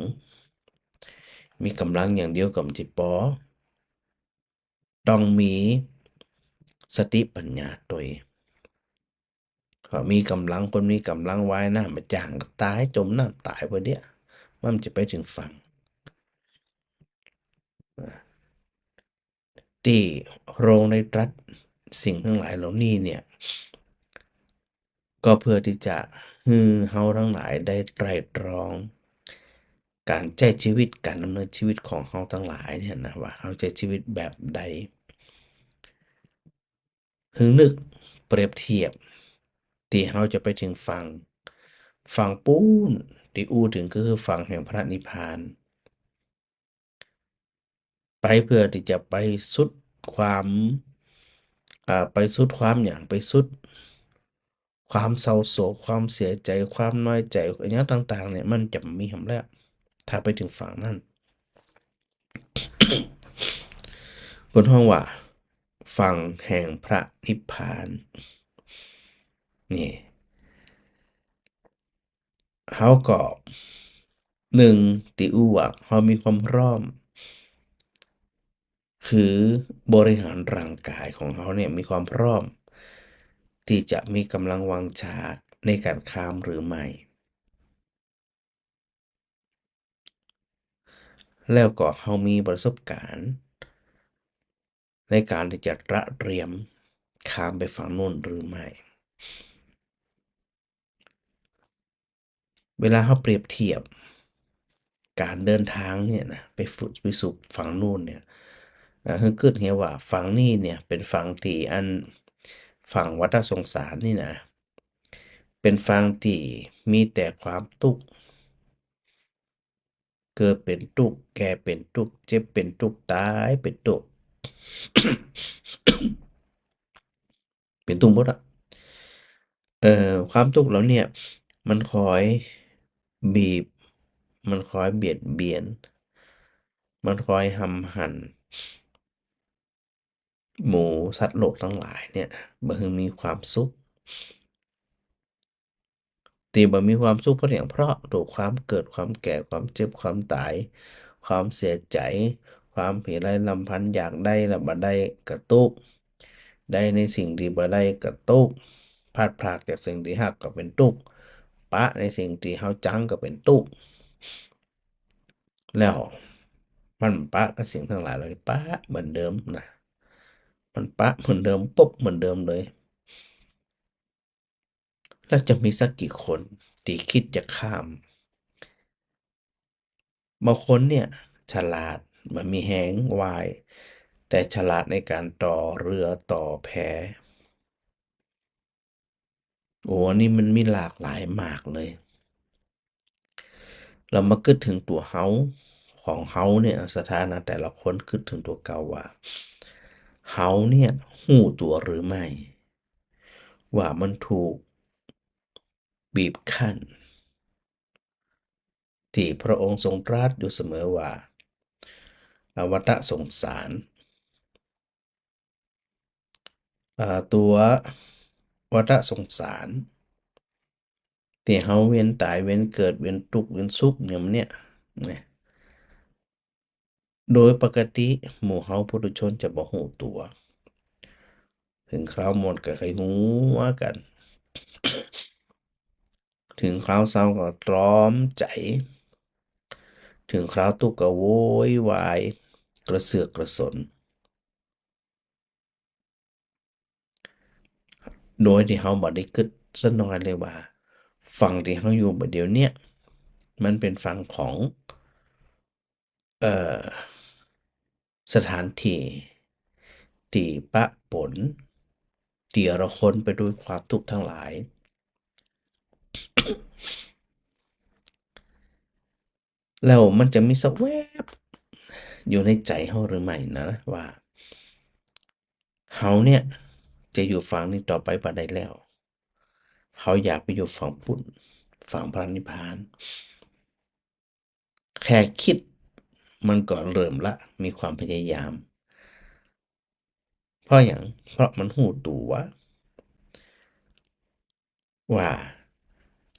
มีก๋ำลังอย่างเดียวก็บ่ใจ้ปอ ต้องมีสติปั๋ญญาตวย เพราะมีก๋ำลัง คนมีก๋ำลังว่ายน้ำบ่จ่างก็ต๋าย จ๋มน้ำต๋ายไปเดี๋ยว มันจะไปเถิงฝั่ง ตี้พระองค์ได้ตรัสสิ่งตังหลายเหล่านี้เนี่ย ก็เพื่อตี้จะหื้อเฮาตังหลายได้ไตร่ตรอง ก๋านใจ๊จีวิต ก๋านดำเนินจีวิตของเฮาตังหลายเนี่ยนะ ว่าเฮาใจ๊จีวิตแบบใด หื้อนึกเปรียบเทียบ ตี้เฮาจะไปเถิงฝั่ง ฝั่งปู๊น ตี้อู้เถิงก็คือฝั่งแห่งพระนิพพาน ไปเพื่อตี้จะไปสุดความ อ่า ไปสุดความหยัง ไปสุดความเศร้าโศก ความเสียใจ๋ ความน้อยใจ๋ อะหยังต่างๆ เนี่ย มันจะบ่มีหำแล้ว ถ้าไปเถิงฝั่งนั้น เปิ้นฮ้องว่า ฝั่งแห่งพระนิพพาน นี่ เฮาก็ นึ่ง ตี้อู้ว่าเฮามีความพร้อม คือบริหารร่างก๋ายของเฮาเนี่ยมีความพร้อม ตี้จะมีก๋ำลังวังชาในก๋านข้ามหรือไม่ แล้วก็เฮามีประสบก๋ารณ์ในก๋านตี้จะตระเตรียมข้ามไปฝั่งโน้นหรือไม่ เวลาเฮาเปรียบเทียบก๋านเดินตางเนี่ยนะ ไปสุด ไปสู่ฝั่งโน้นเนี่ย เอ่อ หื้อกึ๊ดเหียว่าฝั่งนี้เนี่ยเป๋นฝั่งตี้อัน ฝั่งวัฏสงสารนี่นะ เป๋นฝั่งตี้มีแต่ความตุ๊กข์ เกิดเป๋นตุ๊กข์ แก่เป๋นตุ๊กข์ เจ็บเป๋นตุ๊กข์ ต๋ายเป๋นตุ๊กข์ เป๋นตุ๊กข์หมดอะ เอ่อ ความตุ๊กข์เหล่าเนี่ย มันคอยบีบ มันคอยเบียดเบียน มันคอยหำหัน หมู่สัตว์โลกตังหลายเนี่ย บ่หื้อมีความสุข ตี้บ่มีความสุขเพราะหยัง เพราะถูกความเกิด ความแก่ ความเจ็บ ความต๋าย ความเสียใจ๋ ความผิดไร้ลำพันธ์ อยากได้แล้วบ่ได้ก็ตุ๊กข์ ได้ในสิ่งตี้บ่ได้ก็ตุ๊กข์ พลัดพรากจากสิ่งตี้ฮักก็เป๋นตุ๊กข์ ปะในสิ่งตี้เฮาจังก็เป๋นตุ๊กข์ แล้วมันปะกับสิ่งตังหลายเหล่านี้ ปะเหมือนเดิมนะ มันปะเหมือนเดิม ปุ๊บ เหมือนเดิมเลย แล้วจะมีสักกี่คนตี้กึ๊ดจะข้าม บางคนเนี่ยฉลาด บ่มีแฮงว่าย แต่ฉลาดในก๋านต่อเฮือต่อแพ โอ้ อันนี้มันมีหลากหลายมากเลย เฮามากึ๊ดเถิงตั๋วเฮา ของเฮาเนี่ย ศรัทธานะ แต่ละคนกึ๊ดเถิงตั๋วเก่าว่า เฮาเนี่ยฮู้ตั๋วหรือไม่ ว่ามันถูกบีบคั้น ตี้พระองค์ทรงตรัสอยู่เสมอว่า อวัฏสงสาร อ่า ตั๋ววัฏสงสาร ตี้เฮาเวียนต๋าย เวียนเกิด เวียนตุ๊กข์ เวียนสุขเนี่ย มันเนี่ย นะ โดยปกติหมู่เฮาปุถุชนจะบ่ฮู้ตั๋ว เถิงคราวหมดก็ใค่ฮู้กั๋น เถิงคราวเศร้าก็ตรอมใจ๋ เถิงคราวตุ๊กข์ก็โวยวาย กระเสือกกระสน โดยตี้เฮาบ่ได้กึ๊ดสักหน้อยเลยว่า ฝั่งตี้เฮาอยู่บ่าเดี่ยวเนี่ย มันเป๋นฝั่งของ เอ่อ สถานตี้ ตี้ปะปน ตี้รำคาญไปด้วยความทุกข์ตังหลาย แล้วมันจะมีสักแวบอยู่ในใจ๋เฮาหรือไม่นะ ว่า เฮาเนี่ยจะอยู่ฝั่งนี้ต่อไปบ่ได้แล้ว เฮาอยากไปอยู่ฝั่งปุ้น ฝั่งพระนิพพาน แค่กึ๊ดมันก็เริ่มละ มีความพยายาม เพราะหยัง เพราะมันฮู้ตั๋ว ว่า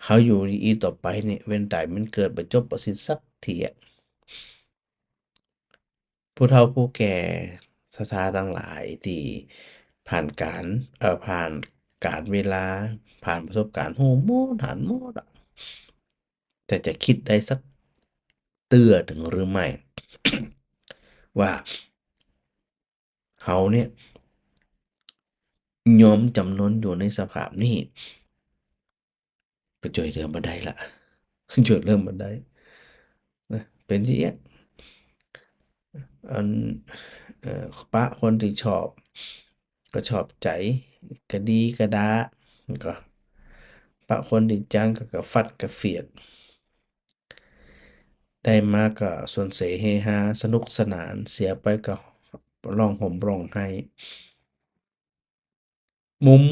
เฮาอยู่อี๋ต่อไปเนี่ย เวียนต๋ายเวียนเกิดบ่จบบ่สิ้นสักเตื้อ ผู้เฒ่าผู้แก่ศรัทธาตังหลายตี้ผ่านก๋าน เอ่อ ผ่านก๋าลเวลา ผ่านประสบก๋ารณ์ฮู้หมดหันหมดอะ แต่จะกึ๊ดได้สักเตื้อนึ่งหรือไม่ ว่า เฮาเนี่ยยอมจ๋ำนนอยู่ในสภาพนี้ ก็จ้วยเหลือบ่ได้ละ จ้วยเหลือบ่ได้นะ เป๋นอย่างเงี้ย อัน เอ่อ ปะคนตี้ชอบ ก็ชอบใจ๋ กระดีกระดา ก็ปะคนตี้จังก็กระฟัดกระเฟียด ได้มาก็สวนเสเฮฮาสนุกสนาน เสียไปก็ร้องห่มร้องไห้ มุม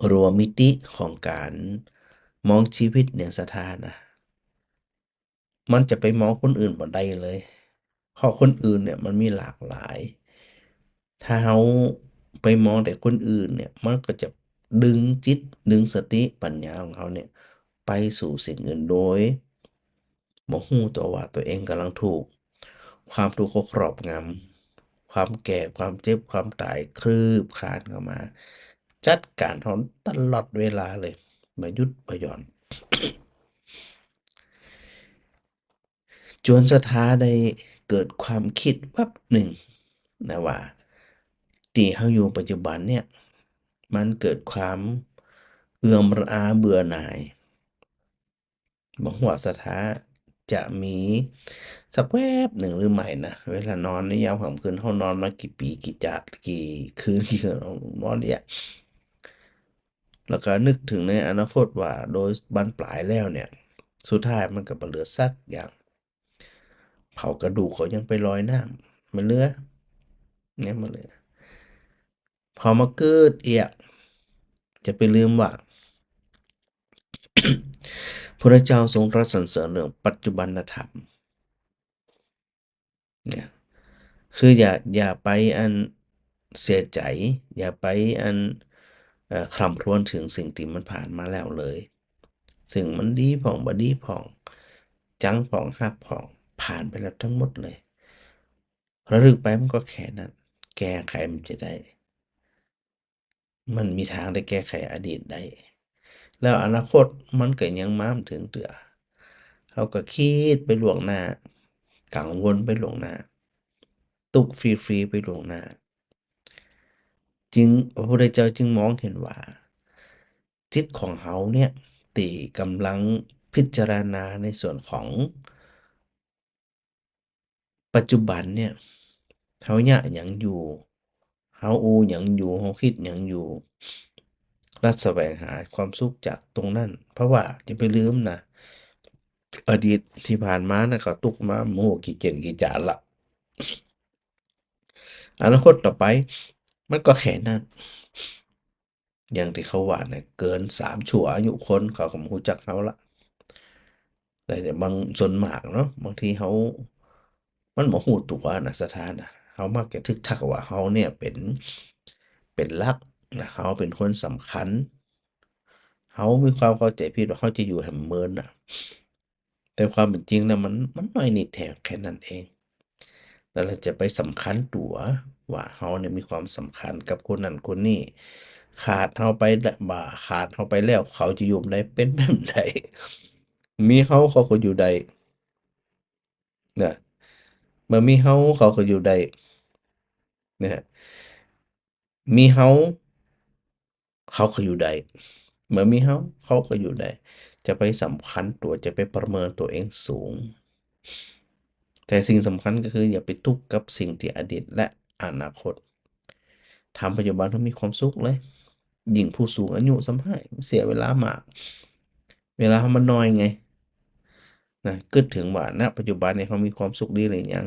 หรือว่ามิติของก๋านมองจีวิตเนี่ยศรัทธานะ มันจะไปมองคนอื่นบ่ได้เลย เพราะคนอื่นเนี่ยมันมีหลากหลาย ถ้าเฮาไปมองแต่คนอื่นเนี่ย มันก็จะดึงจิต ดึงสติปัญญาของเฮาเนี่ย ไปสู่สิ่งอื่นโดยบ่ฮู้ตั๋วว่าตั๋วเองก่ำลังถูกความทุกข์เขาครอบงำ ความแก่ ความเจ็บ ความต๋ายคืบคลานเข้ามา จัดก๋านเฮาตลอดเวลาเลย บ่หยุดบ่หย่อน จวนศรัทธาได้เกิดความกึ๊ดแวบนึ่งนะว่า ตี้เฮาอยู่ปัจจุบันเนี่ย มันเกิดความเอือมระอาเบื่อหน่าย บ่ฮู้ว่าศรัทธาจะมีสักแวบนึ่งหรือไม่นะ เวลานอนในยามค่ำคืน เฮานอนมากี่ปี๋กี่จาติ กี่คืน กี่คืน เฮานอนเนี่ย แล้วก็นึกเถิงในอนาคตว่าโดยบั้นปลายแล้วเนี่ย สุดท้ายมันก็บ่เหลือสักอย่าง เผากระดูกเขายังไปลอยน้ำ บ่เหลือ เนี่ยบ่เหลือ พอมาเกิดเอี้ย จะไปลืมว่า พระเจ้าทรงตรัสสรรเสริญเรื่องปัจจุบันธรรม เนี่ย คืออย่า อย่าไปอันเสียใจ๋ อย่าไปอัน เอ่อ คร่ำครวญเถิงสิ่งตี้มันผ่านมาแล้วเลย ซึ่งมันดีพ่อง บ่ดีพ่อง จังพ่อง ฮักพ่อง ผ่านไปแล้วตังหมดเลย ระลึกไปมันก็แค่นั้น แก้ไขมันจะได้ มันมีตางได้แก้ไขอดีตได้ แล้วอนาคตมันก็ยังมาบ่เถิงเตื้อ เฮาก็กึ๊ดไปล่วงหน้า กังวลไปล่วงหน้า ตุ๊กข์ฟรีๆ ไปล่วงหน้า จึง พระพุทธเจ้าจึงมองหันว่า จิตของเฮาเนี่ย ตี้ก่ำลังพิจารณาในส่วนของ ปัจจุบันเนี่ย เฮาเยียะหยังอยู่ เฮาอู้หยังอยู่ เฮากึ๊ดหยังอยู่ และแสวงหาความสุขจากตรงนั้น เพราะว่าอย่าไปลืมนะ อดีตตี้ผ่านมานะ เขาตุ๊กมาบ่ฮู้กี่เจ๋นกี่จ๋านละ อนาคตต่อไป มันก็แค่นั้น อย่างตี้เขาว่าเนี่ย เกินสามชั่วอายุคน เขาก็บ่ฮู้จักเฮาละ แต่บางส่วนมากเนาะ บางทีเฮา มันบ่ฮู้ตั๋วนะศรัทธานะ เฮามักจะทึกทักว่าเฮาเนี่ยเป๋น เป๋นหลักนะ เฮาเป๋นคนสำคัญ เฮามีความเข้าใจ๋ผิดว่าเฮาจะอยู่แหมเมินน่ะ แต่ความเป๋นจริงแล้วมัน มันน้อยนิดแท้แค่นั้นเอง แล้วเฮาจะไปสำคัญตั๋วว่าเฮาเนี่ยมีความสำคัญกับคนนั้นคนนี้ ขาดเฮาไปละ บ่า ขาดเฮาไปแล้ว เขาจะอยู่บ่ได้ เป๋นแบบใด มีเฮาเขาก็อยู่ได้ นะ บ่มีเฮาเขาก็อยู่ได้ นะฮะ มีเฮา เขาก็อยู่ได้ บ่มีเฮา เขาก็อยู่ได้ จะไปสำคัญตั๋ว จะไปประเมินตั๋วเองสูง แต่สิ่งสำคัญก็คืออย่าไปตุ๊กกับสิ่งตี้อดีตและอนาคต ทำปัจจุบันเฮามีความสุขเลย ยิ่งผู้สูงอายุซ้ำฮ้าย เสียเวลามาก เวลาเฮามันน้อยไง นะ กึ๊ดเถิงว่า ณ ปัจจุบันเนี่ยเฮามีความสุขดีหรือยัง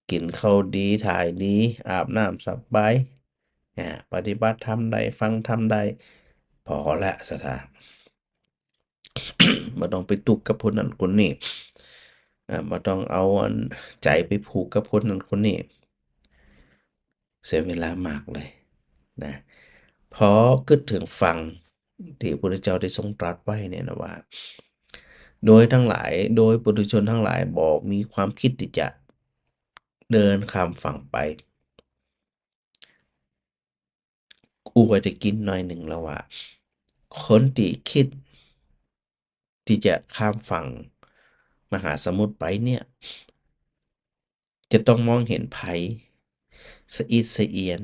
กิ๋นข้าวดี ถ่ายดี อาบน้ำสบาย อ่า ปฏิบัติธรรมได้ ฟังธรรมได้ พอละศรัทธา บ่ต้องไปตุ๊กกับคนนั้นคนนี้ อ่า บ่ต้องเอาอันใจ๋ไปผูกกับคนนั้นคนนี้ เสียเวลามากเลยนะ พอกึ๊ดเถิงฟังตี้พระพุทธเจ้าได้ทรงตรัสไว้เนี่ยนะว่า โดยทั้งหลาย โดยปุถุชนทั้งหลายบ่มีความคิดตี้จะเดินข้ามฝั่งไป อู้ไว้ตะกี้หน้อยนึ่งแล้วว่า คนตี้คิดตี้จะข้ามฝั่งมหาสมุทรไปเนี่ย จะต้องมองเห็นภัย สะอิดสะเอียน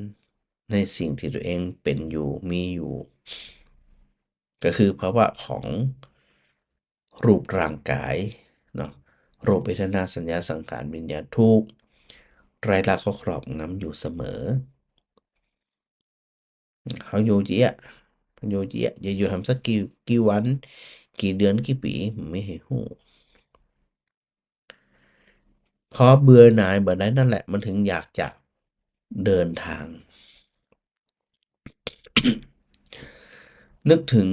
ในสิ่งตี้ตั๋วเองเป๋นอยู่ มีอยู่ ก็คือภาวะของรูปร่างกายเนาะ รูป เวทนา สัญญา สังขาร วิญญาณ ทุกข์ ไตรลักษณ์เขาครอบงำอยู่เสมอ เฮาอยู่เยียะ อยู่เยียะ จะอยู่แหมสักกี่ กี่วัน กี่เดือน กี่ปี๋ บ่มีใผฮู้ พอเบื่อหน่ายบ่าใดนั่นแหละ มันถึงอยากจะเดินทาง นึกถึง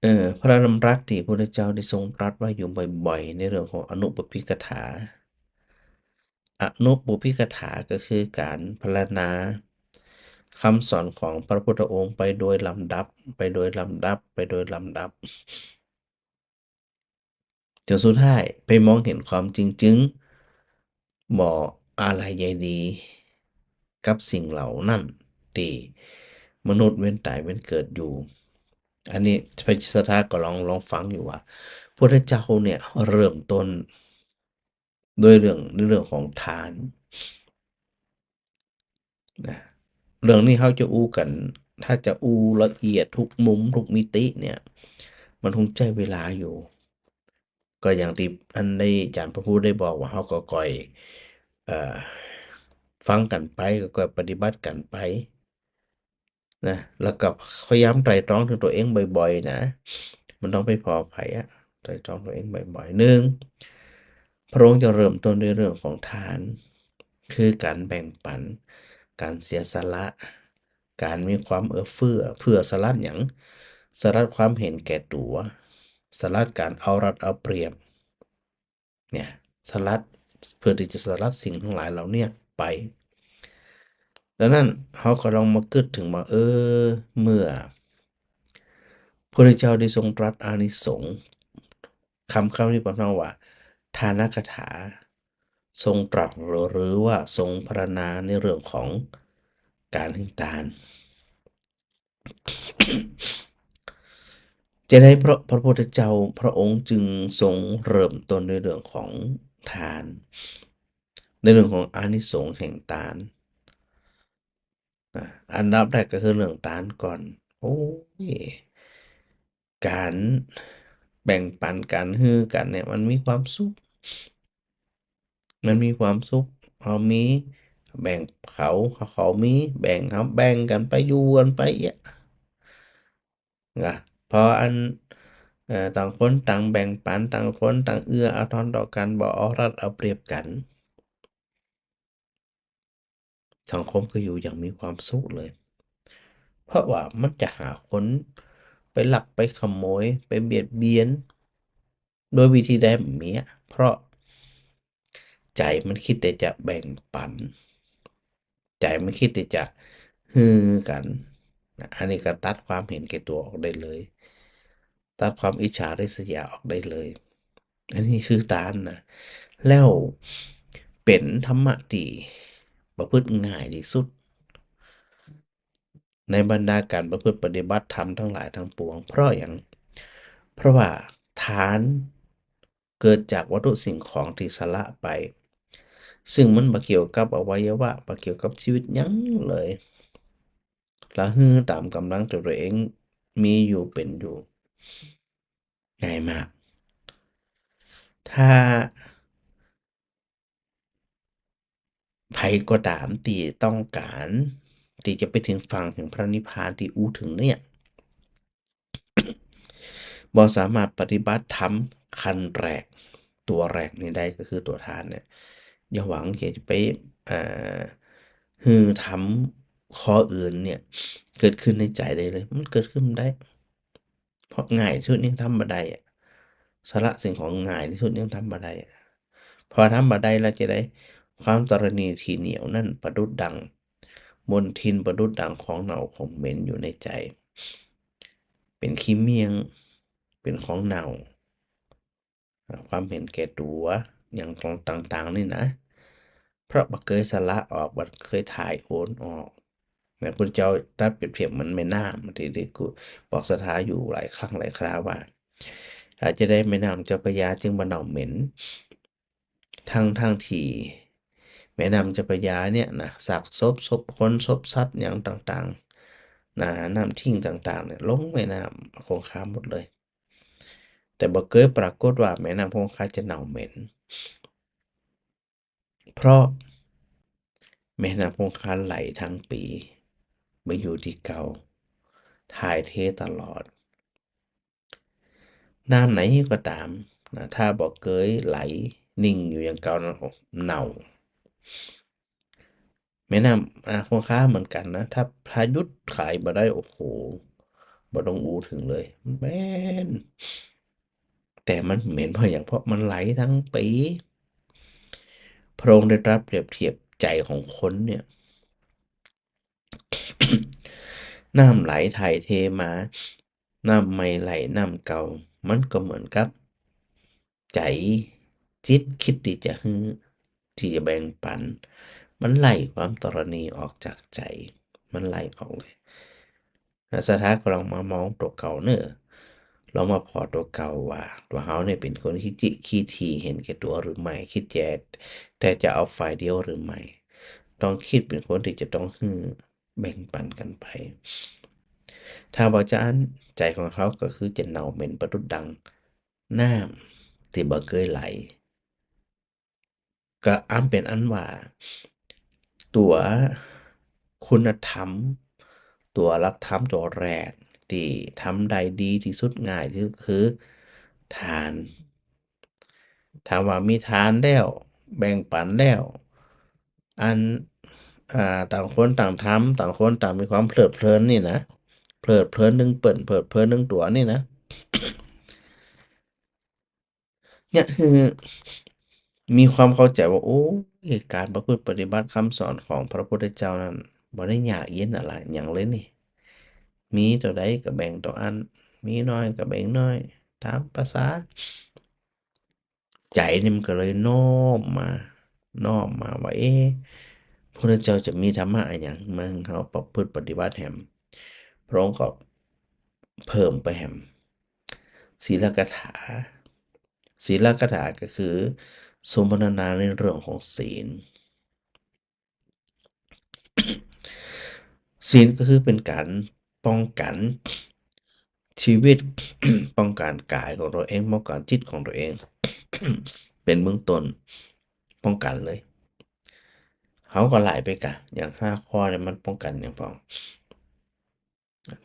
เอ่อ พระดำรัสตี้พระพุทธเจ้าได้ทรงตรัสไว้อยู่บ่อยๆ ในเรื่องของอนุปปิกถา อนุปปิกถาก็คือการพรรณนาคำสอนของพระพุทธองค์ไปโดยลำดับ ไปโดยลำดับ ไปโดยลำดับ จ๋นสุดท้ายไปมองเห็นความจริงจึงบ่อาลัยใยดีกับสิ่งเหล่านั้นตี้มนุษย์เวียนต๋ายเวียนเกิดอยู่ อันนี้พระศรัทธาก็ลอง ลองฟังอยู่ว่า พุทธเจ้าเนี่ยเริ่มต้นด้วยเรื่อง ในเรื่องของทาน นะ เรื่องนี้เฮาจะอู้กั๋น ถ้าจะอู้ละเอียดทุกมุมทุกมิติเนี่ย มันคงใจ๊เวลาอยู่ ก็อย่างตี้อันได้อาจ๋ารย์พระครูได้บอกว่า เฮาก็ก้อย เอ่อ ฟังกั๋นไป ก็ก้อยปฏิบัติกั๋นไป นะ แล้วก็พยายามไตร่ตรองเถิงตั๋วเองบ่อยๆ นะ บ่ต้องไปผ่อใผอะ ไตร่ตรองตั๋วเองบ่อยๆ นึ่ง พระองค์จะเริ่มต้นด้วยเรื่องของทาน คือการแบ่งปัน การเสียสละ การมีความเอื้อเฟื้อ เพื่อสลัดหยัง สลัดความเห็นแก่ตั๋ว สลัดการเอารัดเอาเปรียบ เนี่ย สลัด เพื่อตี้จะสลัดสิ่งตังหลายเหล่าเนี้ยไป ดังนั้นเฮาก็ลองมากึ๊ดเถิงว่า เออ เมื่อพระพุทธเจ้าได้ทรงตรัสอานิสงส์ คำ คำนี้เปิ้นฮ้องว่า ทานคถา ทรงตรัสหรือว่าทรงพรรณนาในเรื่องของการหื้อตาน จะได้พระ พระพุทธเจ้าพระองค์จึงทรงเริ่มต้นในเรื่องของทาน ในเรื่องของอานิสงส์แห่งตาน นะ อันดับแรกก็คือเรื่องตานก่อน โอ้ย การแบ่งปัน การหื้อกั๋นเนี่ย มันมีความสุข มันมีความสุข เฮามีแบ่งเขา เขามีแบ่งเฮา แบ่งกั๋นไป อยู่กั๋นไปเยียะ นะ พออัน เอ่อ ต่างคนต่างแบ่งปัน ต่างคนต่างเอื้ออาทรต่อกั๋น บ่เอารัดเอาเปรียบกั๋น สังคมก็อยู่อย่างมีความสุขเลย เพราะว่ามันจะหาคนไปลัก ไปขโมย ไปเบียดเบียน โดยวิธีใดบ่มีอะ เพราะใจ๋มันคิดแต่จะแบ่งปัน ใจ๋มันคิดแต่จะหื้อกั๋น นะ อันนี้ก็ตัดความเห็นแก่ตั๋วออกได้เลย ตัดความอิจฉาริษยาออกได้เลย อันนี้คือตานนะ แล้วเป๋นธรรมะตี้ประพฤติง่ายตี้สุด ในบรรดาการประพฤติปฏิบัติธรรมตังหลายตังปวง เพราะหยัง เพราะว่าทานเกิดจากวัตถุสิ่งของตี้สละไป ซึ่งมันบ่เกี่ยวกับอวัยวะ บ่เกี่ยวกับชีวิตหยังเลย ละหื้อต๋ามก๋ำลังตี้ตั๋วเองมีอยู่เป๋นอยู่ ง่ายมาก ถ้า ใผก็ต๋ามตี้ต้องก๋านตี้จะไปเถิงฝั่งแห่งพระนิพพานตี้อู้เถิงเนี่ย บ่สามารถปฏิบัติธรรมขั้นแรก ตั๋วแรกนี้ได้ ก็คือตั๋วทานเนี่ย อย่าหวังจะไป เอ่อ หื้อธรรมข้ออื่นเนี่ย เกิดขึ้นในใจ๋ได้เลย มันเกิดขึ้นบ่ได้ เพราะง่ายตี้สุดยังทำบ่ได้อะ สละสิ่งของง่ายตี้สุดยังทำบ่ได้อะ พอทำบ่ได้แล้วจะใด ความตรณีตี้เหนียวแน่นประดุจดังมลทิน ประดุจดังของเน่าของเหม็นอยู่ในใจ๋ เป๋นขี้เมี่ยง เป๋นของเน่า ความเห็นแก่ตั๋ว อย่างต่างๆ นี่นะ เพราะบ่เกยสละออก บ่เกยถ่ายโอนออก เนี่ย พุทธเจ้าตรัสเปรียบเทียบเหมือนแม่น้ำ ตี้ ตี้กูบอกศรัทธาอยู่หลายครั้งหลายคราวว่า อาจจะได้แม่น้ำเจ้าพระยาจึงบ่เน่าเหม็น ทั้งๆ ตี้แม่น้ำเจ้าพระยาเนี่ยนะ ซากศพ ศพคน ศพสัตว์ อย่างต่างๆ นะ น้ำทิ้งต่างๆ เนี่ย ลงแม่น้ำคงคาหมดเลย แต่บ่เกยปรากฏว่าแม่น้ำคงคาจะเน่าเหม็น เพราะแม่น้ำคงคาไหลทั้งปี๋ บ่อยู่ตี้เก่า ถ่ายเทตลอด น้ำไหนก็ต๋ามนะ ถ้าบ่เกยไหลนิ่งอยู่อย่างเก่านั้น โอ้ เน่า แม่น้ำ อ่า คงคาเหมือนกั๋นนะ ถ้า ถ้าหยุดไหลบ่ได้ โอ้โห บ่ต้องอู้เถิงเลย เหม็น แต่มันเหม็นเพราะหยัง เพราะมันไหลทั้งปี๋ พระองค์ได้ตรัสเปรียบเทียบใจ๋ของคนเนี่ย น้ำไหลถ่ายเทมา น้ำใหม่ไหลน้ำเก่า มันก็เหมือนกับใจ๋ จิตคิดตี้จะหื้อ ตี้จะแบ่งปัน มันไล่ความตรณีออกจากใจ๋ มันไล่ออกเลย ศรัทธาก็ลองมามองตั๋วเก่าเน่อ ลองมาผ่อตั๋วเก่าว่า ตั๋วเฮาเนี่ยเป๋นคนขี้จิขี้ถี่ เห็นแก่ตั๋วหรือไม่ คิดแจ๋ แต่จะเอาฝ่ายเดียวหรือไม่ ต้องคิดเป๋นคนตี้จะต้องหื้อ แบ่งปันกั๋นไป ถ้าบ่จาอั้น ใจ๋ของเฮาก็คือจะเน่าเหม็นประดุจดังน้ำตี้บ่เกยไหล ก็อันเป๋นอันว่า ตั๋วคุณธรรม ตั๋วหลักธรรมตั๋วแรกตี้ทำได้ดีตี้สุด ง่ายตี้สุด คือทาน ถ้าว่ามีทานแล้ว แบ่งปันแล้ว อัน อ่า ต่างคนต่างทำ ต่างคนต่างมีความเพลิดเพลินนี่นะ เพลิดเพลินเถิงเปิ้น เพลิดเพลินเถิงตั๋วนี่นะ เนี่ย คือมีความเข้าใจ๋ว่า โอ้ย ก๋านประพฤติปฏิบัติกำสอนของพระพุทธเจ้านั้น บ่ได้ยากเย็นอะหยังเลยนี่ มีเต้าใดก็แบ่งเต้าอั้น มีน้อยก็แบ่งน้อย ต๋ามภาษา ใจ๋นี่มันก็เลยน้อมมา น้อมมาว่า เอ๊ะ พระพุทธเจ้าจะมีธรรมะอะหยังมาหื้อเฮาประพฤติปฏิบัติแหม พระองค์ก็เพิ่มไปแหม ศีลกถา ศีลกถาก็คือสมพรรณนาในเรื่องของศีล ศีลก็คือเป๋นก๋านป้องกั๋นชีวิต ป้องกั๋นก๋ายของตั๋วเอง ป้องกั๋นจิตของตั๋วเอง เป๋นเบื้องต้น ป้องกั๋นเลย เฮาก็ไล่ไปก่ะ อย่างห้าข้อเนี่ยมันป้องกั๋นอย่างปอ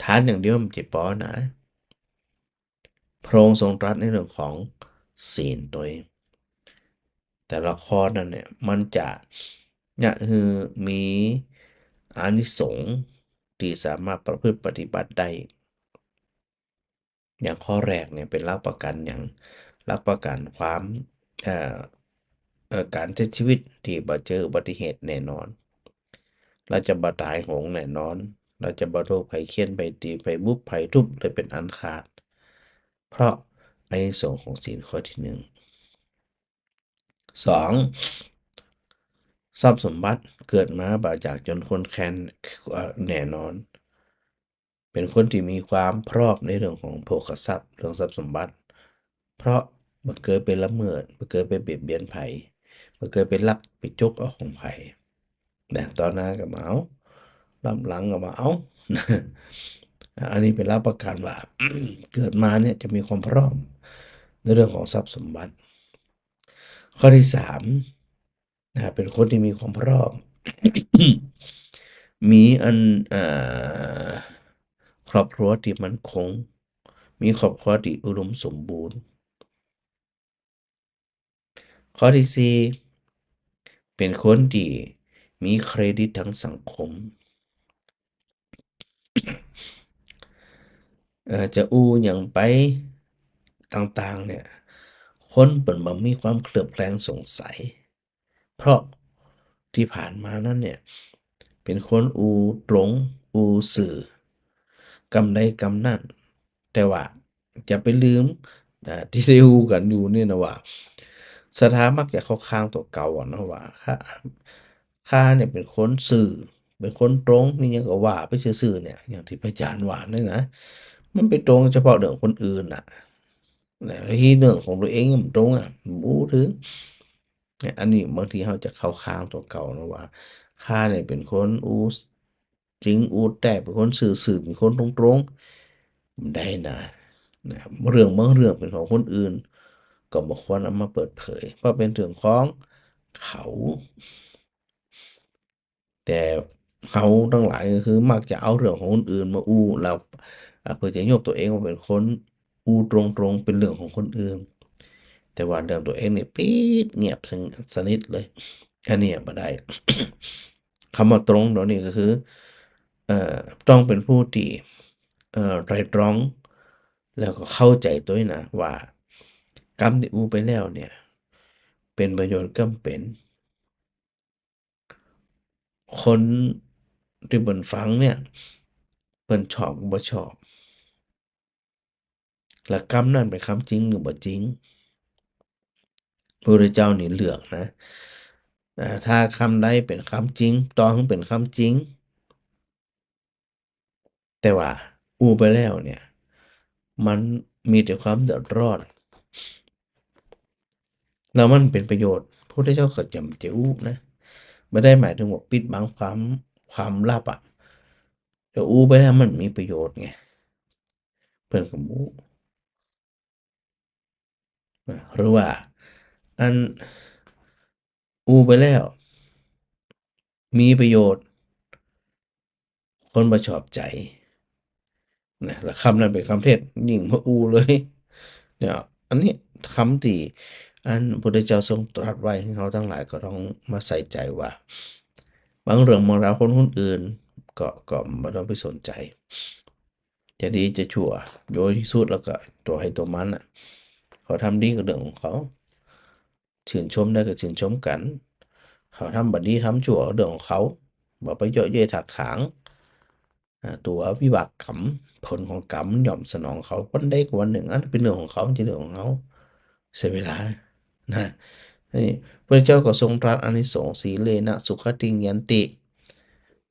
ทานอย่างเดียวมันจะปอนะ พระองค์ทรงตรัสในเรื่องของศีลตวย แต่ละข้อนั้นเนี่ย มันจะ เนี่ย คือมีอานิสงส์ตี้สามารถประพฤติปฏิบัติได้ อย่างข้อแรกเนี่ยเป๋นหลักประกั๋นหยัง หลักประกั๋นความ เอ่อ เอ่อ ก๋านใจ๊ชีวิตตี้บ่เจออุบัติเหตุแน่นอน เฮาจะบ่ต๋ายโหงแน่นอน เฮาจะบ่ถูกใผเฆี่ยน ใผตี๋ ใผบุบ ใผทุบเลยเป๋นอันขาด เพราะอานิสงส์ของศีลข้อตี้หนึ่ง สอง ทรัพย์สมบัติเกิดมาบ่จากจนข้นแคลน เอ่อ แน่นอน เป๋นคนตี้มีความพร้อมในเรื่องของโภคทรัพย์ เรื่องทรัพย์สมบัติ เพราะบ่เกยไปละเมิด บ่เกยไปเบียดเบียนใผ บ่เกยไปลักไปจกเอาของใผ นะ ต่อหน้าก็บ่เอา ล้ำหลังก็บ่เอา อันนี้เป๋นหลักประกั๋นว่า เกิดมาเนี่ยจะมีความพร้อมในเรื่องของทรัพย์สมบัติ ข้อตี้สาม นะ เป๋นคนตี้มีความพร้อม มีอัน เอ่อ ครอบครัวตี้มั่นคง มีครอบครัวตี้อุดมสมบูรณ์ ข้อตี้สี่ เป๋นคนตี้มีเครดิตตางสังคม เอ่อ จะอู้หยังไปต่างๆ เนี่ย คนเปิ้นบ่มีความเคลือบแคลงสงสัย เพราะตี้ผ่านมานั้นเนี่ย เป๋นคนอู้ตรง อู้ซื่อ กำใดกำนั้น แต่ว่าจะไปลืม อ่า ตี้ได้อู้กั๋นอยู่นี่นะว่า ศรัทธามักจะเข้าข้างตั๋วเก่าอะนะว่า ข้า ข้าเนี่ยเป๋นคนซื่อ เป๋นคนตรง นี่หยังก็ว่าไปซื่อๆ เนี่ย อย่างตี้พระอาจารย์ว่านี่นะ มันไปตรงเฉพาะเรื่องคนอื่นน่ะ นะ ตี้เรื่องของตั๋วเองยังบ่ตรงอะ บ่อู้เถิง เนี่ย อันนี้บางทีเฮาจะเข้าข้างตั๋วเก่านะว่า ข้าเนี่ยเป๋นคนอู้ จริงอู้แต๊ เป๋นคนซื่อๆ เป๋นคนตรงๆ บ่ได้นะ นะ เรื่องบางเรื่องเป๋นของคนอื่น ก็บ่ควรเอามาเปิดเผย เพราะเป๋นเรื่องของเขา แต่เฮาตังหลายก็คือมักจะเอาเรื่องของคนอื่นมาอู้ แล้ว อ่า เปื้อจะยกตั๋วเองว่าเป๋นคนอู้ตรงๆ เป๋นเรื่องของคนอื่น แต่ว่าเรื่องตั๋วเองนี่ปิดเงียบสนิทเลย อันนี้บ่ได้ กำว่าตรงต๋วนี้ก็คือ เอ่อ ต้องเป๋นผู้ตี้ เอ่อ ไตร่ตรอง แล้วก็เข้าใจ๋ตวยนะว่ากำตี้อู้ไปแล้วเนี่ย เป๋นประโยชน์กำเป๋น คนตี้เปิ้นฟังเนี่ย เปิ้นชอบบ่ชอบ และกำนั้นเป๋นกำจริงหรือบ่จริง พระพุทธเจ้านี่เลือกนะ อ่า ถ้ากำใดเป๋นกำจริง ต่อหื้อเป๋นกำจริง แต่ว่าอู้ไปแล้วเนี่ย มันมีแต่ความเดือดร้อน แล้วมันเป๋นประโยชน์ พระพุทธเจ้าก็จะ จะอู้นะ บ่ได้หมายเถิงว่าปิดบังความ ความลับอะ แต่อู้ไปแล้วมันมีประโยชน์ไง เปิ้นก็อู้ หรือว่าอันอู้ไปแล้วมีประโยชน์ คนบ่ชอบใจ๋นะ แล้วกำนั้นเป๋นกำเท็จ ยิ่งบ่อู้เลย เนี่ย อันนี้กำตี้อันพระพุทธเจ้าทรงตรัสไว้ หื้อเฮาตังหลายก็ต้องมาใส่ใจ๋ว่า บางเรื่องบางราวคน คนอื่นก็ ก็บ่ต้องไปสนใจ๋ จะดีจะชั่ว โดยตี้สุดแล้วก็ตั๋วใผตั๋วมันน่ะ เขาทำดีก็เรื่องของเขา จื่นชมได้ก็จื่นชมกั๋น เขาทำบ่ดีทำชั่วก็เรื่องของเขา บ่ไปเยาะเย้ยถากถาง อ่า ตั๋ววิบากกรรม ผลของกรรมมันย่อมสนองเขา วันใดก็วันนึ่ง อันเป๋นเรื่องของเขา บ่ใจ้เรื่องของเฮา เสียเวลานะ นี่ พระเจ้าก็ทรงตรัสอานิสงส์ สีเลนะสุขติงยันติ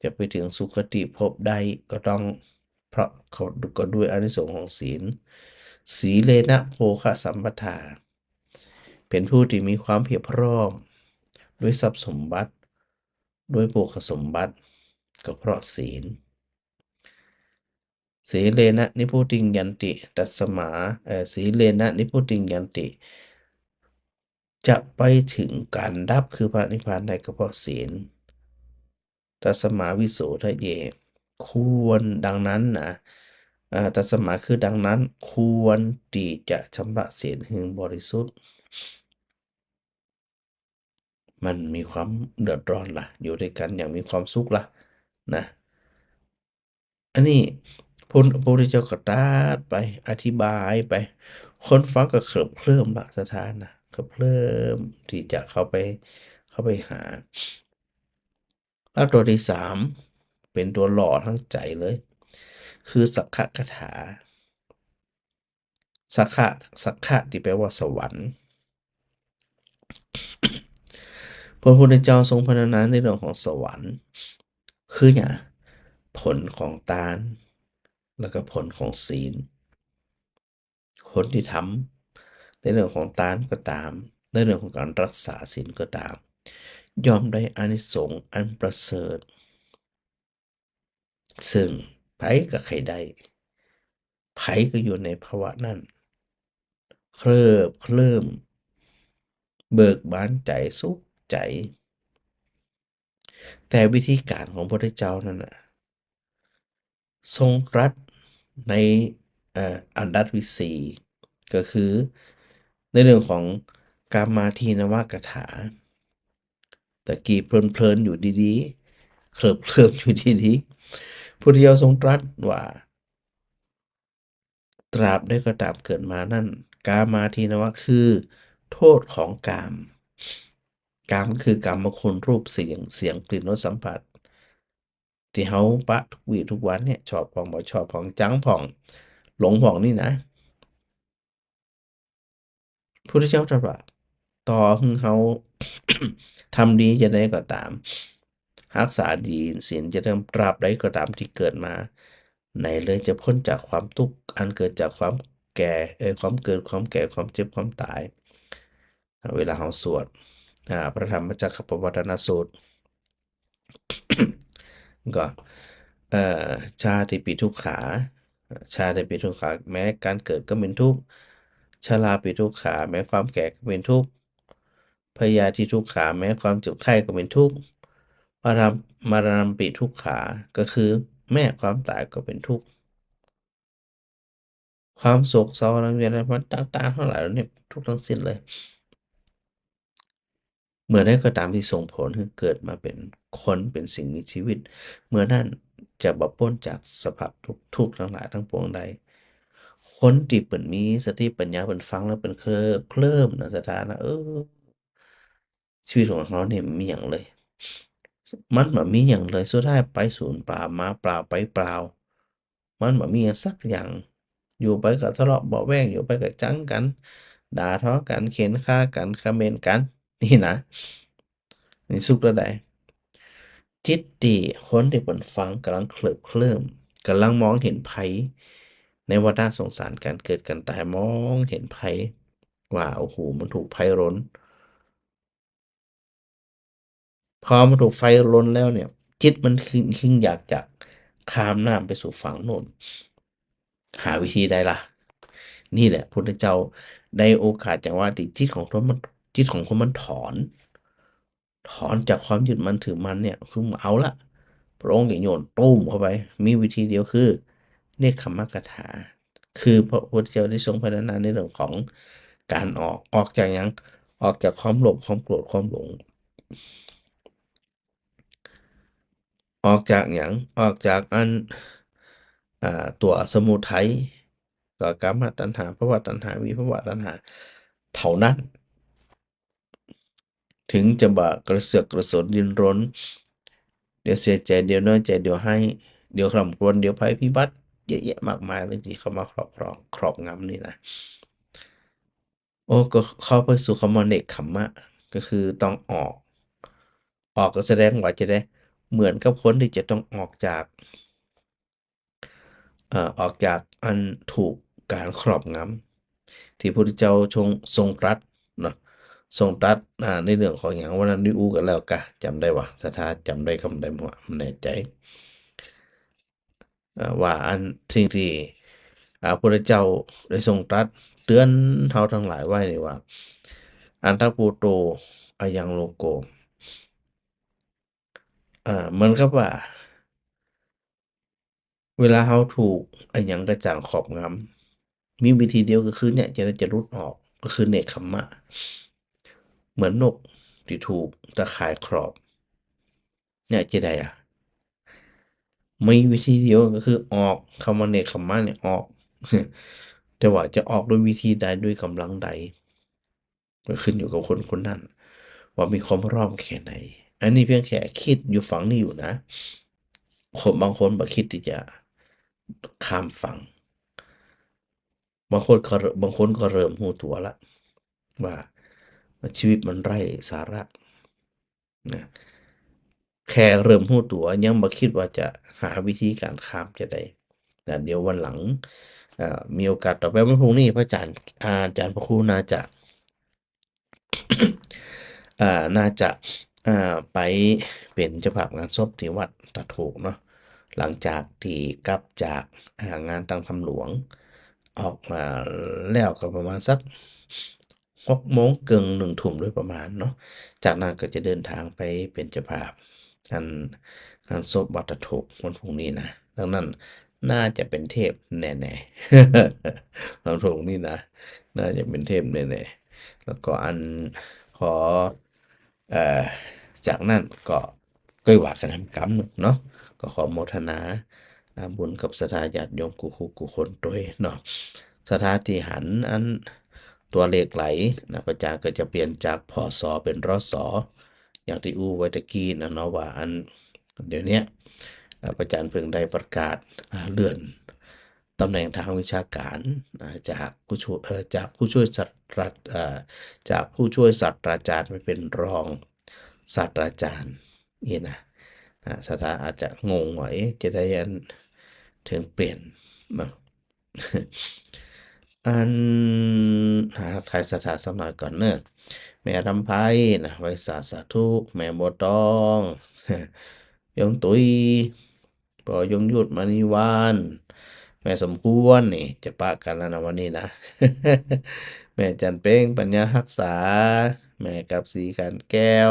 จะไปเถิงสุคติภพได้ก็ต้อง เพราะเขา ก็ด้วยอานิสงส์ของศีล สีเลนะโภคสัมปทา เป๋นผู้ตี้มีความเพียบพร้อมด้วยทรัพย์สมบัติ ด้วยโภคสมบัติ ก็เพราะศีล สีเลนะนิพพุติงยันติ ตัสมา เอ่อ สีเลนะนิพพุติงยันติ จะไปเถิงก๋านดับคือพระนิพพานได้ก็เพราะศีล ตัสมาวิโสทะเย ควรดังนั้นนะ เอ่อ ตัสมาคือดังนั้น ควรตี้จะชำระศีลหื้อบริสุทธิ์ มันมีความเดือดร้อนละ อยู่ด้วยกั๋นอย่างมีความสุขละนะ อันนี้พระ พระพุทธเจ้าก็ตรัสไป อธิบายไป คนฟังก็เคลิ้มเคลิ้มละ ศรัทธานะ เคลิ้มเคลิ้มตี้จะเข้าไป เข้าไปหา แล้วตั๋วตี้สาม เป๋นตั๋วหล่อตางใจ๋เลย คือสักขะคาถา สักขะ สักขะตี้แปลว่าสวรรค์ พระพุทธเจ้าทรงพรรณนาในเรื่องของสวรรค์ คือหยัง ผลของตาน แล้วก็ผลของศีล คนตี้ทำในเรื่องของตานก็ต๋าม ในเรื่องของก๋านรักษาศีลก็ต๋าม ย่อมได้อานิสงส์อันประเสริฐ เซิ่งใผก็ใค่ได้ ผก็อยู่ในภาวะนั้น เคลิบเคลิ้ม เบิกบานใจ๋ สุขใจ๋ แต่วิธีก๋านของพระพุทธเจ้านั้นน่ะ ทรงตรัสใน เอ่อ อันดับตี้สี่ ก็คือในเรื่องของกามาทินนวกถา ตะกี้เพลินๆ อยู่ดีๆ เคลิบเคลิ้มอยู่ดีๆ พุทธเจ้าทรงตรัสว่า ตราบใดก็ต๋ามเกิดมานั้น กามาทินนวะคือโต้ษของกาม กามก็คือกามคุณรูปเสียง เสียงกลิ่นรสสัมผัส ตี้เฮาปะทุกวี้ทุกวันเนี่ย ชอบพ่องบ่ชอบพ่อง จังพ่อง หลงพ่องนี่นะ พุทธเจ้าตรัสว่า ต่อหื้อเฮา ทำดีจะใดก็ต๋าม ฮักษาดีศีลจะเดิม ตราบใดก็ต๋ามตี้เกิดมา ไหนเลยจะป๊นจากความตุ๊กข์อันเกิดจากความแก่ เอ่อ ความเกิด ความแก่ ความเจ็บ ความต๋าย เวลาเฮาสวด อ่า พระธรรมจักรกัปปวัตตนสูตร ก็ เอ่อ ชาติปิทุกขา ชาติปิทุกขา แม้ก๋านเกิดก็เป๋นทุกข์ ชราปิทุกขา แม้ความแก่ก็เป๋นทุกข์ พยาธิทุกขา แม้ความเจ็บไข้ก็เป๋นทุกข์ มรณ มรณัมปิทุกขา ก็คือแม้ความต๋ายก็เป๋นทุกข์ ความโศกเศร้า รังเกียจ อะไรต่างๆ ทั้งหลายเหล่านี้ ทุกข์ทั้งสิ้นเลย เมื่อใดก็ต๋ามตี้ส่งผลหื้อเกิดมาเป๋นคน เป๋นสิ่งมีชีวิต เมื่อนั้นจะบ่ป๊นจากสภาพทุกข์ ทุกข์ทั้งหลายทั้งปวงได้ คนตี้เปิ้นมีสติปัญญา เปิ้นฟังแล้วเปิ้นเคลิ้บเคลิ้มนะ ศรัทธานะ เออ ชีวิตของเฮาเนี่ยบ่มีหยังเลย มันบ่มีหยังเลย สุดท้ายไปสูญเปล่า มาเปล่า ไปเปล่า มันบ่มีหยังสักอย่าง อยู่ไปก็ทะเลาะเบาะแว้ง อยู่ไปก็จังกั๋น ด่าทอกั๋น เฆ็นฆ่ากั๋น เขม่นกั๋น นี่นะ นี่สุขเต้าใด จิตตี้คนตี้เปิ้นฟังก่ำลังเคลิ้บเคลิ้ม ก่ำลังมองหันภัยในวัฏสงสาร ก๋านเกิดก๋านต๋าย มองหันภัยว่า โอ้โห มันถูกภัยรน พอมันถูกภัยรนแล้วเนี่ย จิตมันคิง คิงอยากจะข้ามน้ำไปสู่ฝั่งโน้น หาวิธีใดล่ะ นี่แหละพุทธเจ้าได้โอกาสจังหวะตี้จิตของคนมัน จิตของคนมันถอน ถอนจากความยึดมั่นถือมั่นเนี่ย คือบ่เอาละ พระองค์จะโยนตุ้มเข้าไป มีวิธีเดียวคือ เนกขัมมกถา คือพระพุทธเจ้าได้ทรงพรรณนาในเรื่องของก๋านออก ออกจากหยัง ออกจากความโลภ ความโกรธ ความหลง ออกจากหยัง ออกจากอัน อ่า ตั๋วสมุทัย ก็กามตัณหา ภวตัณหา วิภวตัณหา เต้านั้น เถิงจะบ่กระเสือกกระสนดิ้นรน เดี๋ยวเสียใจ๋ เดี๋ยวน้อยใจ๋ เดี๋ยวไห้ เดี๋ยวคร่ำครวญ เดี๋ยวภัยพิบัติ เยอะแยะมากมายเลยตี้เข้ามาครอบครอง ครอบงำนี่นะ โอ้ ก็เข้าไปสู่กำว่าเนกขัมมะ ก็คือต้องออก ออกก็แสดงว่าจะใด เหมือนกับคนตี้จะต้องออกจาก เอ่อ ออกจากอันถูกก๋านครอบงำ ตี้พระพุทธเจ้าทรง ทรงตรัสเนาะ ทรงตรัส อ่า ในเรื่องของหยัง วันนั้นได้อู้กั๋นแล้วกา จ๋ำได้บ่ ศรัทธาจ๋ำได้กำใดบ่ บ่แน่ใจ๋ เอ่อ ว่าอันสิ่งตี้ อ่า พระพุทธเจ้าได้ทรงตรัสเตื๋อนเฮาตังหลายไว้นี่ว่า อันทะภูโต อะยังโลโก อ่า เหมือนกับว่า เวลาเฮาถูกอะหยังกระจ่างครอบงำ มีวิธีเดียวก็คือเนี่ย จะได้จะหลุดออก ก็คือเนกขัมมะ เหมือนนกตี้ถูกตะข่ายครอบ เนี่ยจะใดอะ มีวิธีเดียวก็คือออก กำว่าเนกขัมมะเนี่ยออก แต่ว่าจะออกด้วยวิธีใด ด้วยก๋ำลังใด ก็ขึ้นอยู่กับคนคนนั้น ว่ามีความพร้อมแค่ไหน อันนี้เพียงแค่กึ๊ดอยู่ฝั่งนี้อยู่นะ คนบางคนบ่กึ๊ดตี้จะข้ามฝั่ง บางคนก็ บางคนก็เริ่มฮู้ตั๋วละ ว่า ว่าชีวิตมันไร้สาระนะ แค่เริ่มฮู้ตั๋วยังบ่กึ๊ดว่าจะหาวิธีก๋านข้ามจะใดนะ เดี๋ยววันหลัง เอ่อ มีโอกาสต่อไปวันพรุ่งนี้ พระอาจ๋ารย์ อาจ๋ารย์พระครูน่าจะ อ่า น่าจะ อ่า ไปเป๋นเจ้าภาพงานศพตี้วัดตาถูกเนาะ หลังจากตี้กลับจาก อ่า งานตั้งธรรมหลวง ออกมาแล้วก็ประมาณสักหกโมงเกิ่ง หนึ่งทุ่มโดยประมาณเนาะ จากนั้นก็จะเดินทางไปเป๋นเจ้าภาพงาน งานศพวัดตะโถกวันพรุ่งนี้นะ ดังนั้นน่าจะเป๋นเทพแน่ๆ วันพรุ่งนี้นะ น่าจะเป๋นเทพแน่ๆ แล้วก็อันขอ เอ่อ จากนั้นก็ ก้อยว่ากั๋นแหมกำนึ่งเนาะ ก็ขอโมทนา อ่า บุญกับศรัทธาญาติโยมกู้ กู้ กู้คนตวยเนาะ ศรัทธาตี้หันอันตั๋วเลขไหลนะ พระอาจารย์ก็จะเปลี่ยนจาก ผส. เป๋น รส. อย่างตี้อู้ไว้ตะกี้นะเนาะ ว่าอันเดี๋ยวเนี้ย เอ่อ พระอาจารย์เพิ่งได้ประกาศ อ่า เลื่อนตำแหน่งทางวิชาการ อ่า จากผู้ช่วย เอ่อ จากผู้ช่วยศาสตรา เอ่อ จากผู้ช่วยศาสตราจารย์ไปเป๋นรองศาสตราจารย์ นี่นะ อ่า ศรัทธาอาจจะงงว่า เอ๊ะ จะได้อันเถิงเปลี่ยนเนาะ อัน หาทักทายศรัทธาสักหน่อยก่อนเนาะ แม่รำไพนะ ไหว้สาสาธุ แม่บัวตอง โยมตุ้ย ป้อยงยุทธ มณีวรรณ แม่สมควร นี่จะปะกั๋นแล้วนะวันนี้นะ แม่จันเพ็ง ปัญญาฮักษา แม่กาบศรี ขันแก้ว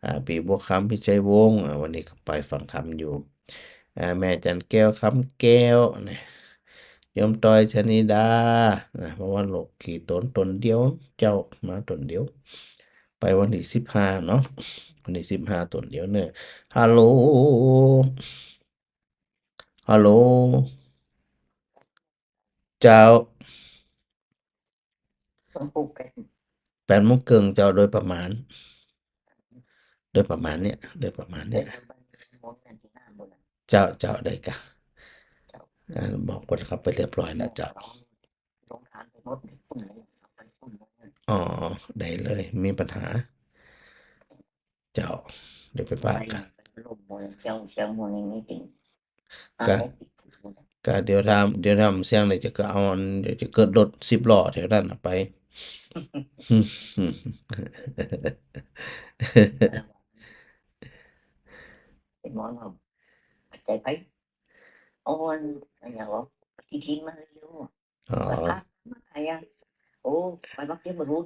อ่า ปี๋บัวคำ พิชัยวงศ์ อ่า วันนี้ก็ไปฟังธรรมอยู่ อ่า แม่จันแก้ว คำแก้ว นะ โยมตอย ชนิดา นะ เพราะว่าลูกกี่ต๋น ต๋นเดียว เจ้า มาต๋นเดียว ไปวันตี้สิบห้าเนาะ วันตี้สิบห้าต๋นเดียวเนาะ ฮัลโหล ฮัลโหล เจ้า คนปลูกเป็น แปดโมงเกิ่งเจ้า โดยประมาณ โดยประมาณเนี้ย โดยประมาณเนี้ย เดี๋ยวมันหมุนกันที่หน้าหมดแล้ว เจ้า เจ้า ได้กะ เจ้า อ่า บอกคนเข้าไปเรียบร้อยแล้วเจ้า ลงทานไปหมดเลย อ๋อ ได้เลย มีปัญหา เจ้า เดี๋ยวไปปะกั๋น ลมหมดแล้ว เจ้า เจ้าหมดเลย ไม่เป็น กะ กะเดี๋ยวถ้า เดี๋ยวถ้ามันเสี้ยงเลยจะก็เอาอัน เดี๋ยวจะเกิดรถสิบล้อแถวนั้นน่ะไป เป็นหมอเนาะ ใจไป เอาอัน อะไรวะ ที่ทิ้งมาเร็วๆ อ๋อ ไปพักมาอะไรอ่ะ โอ้ ไปบักเก็ตบอลลูน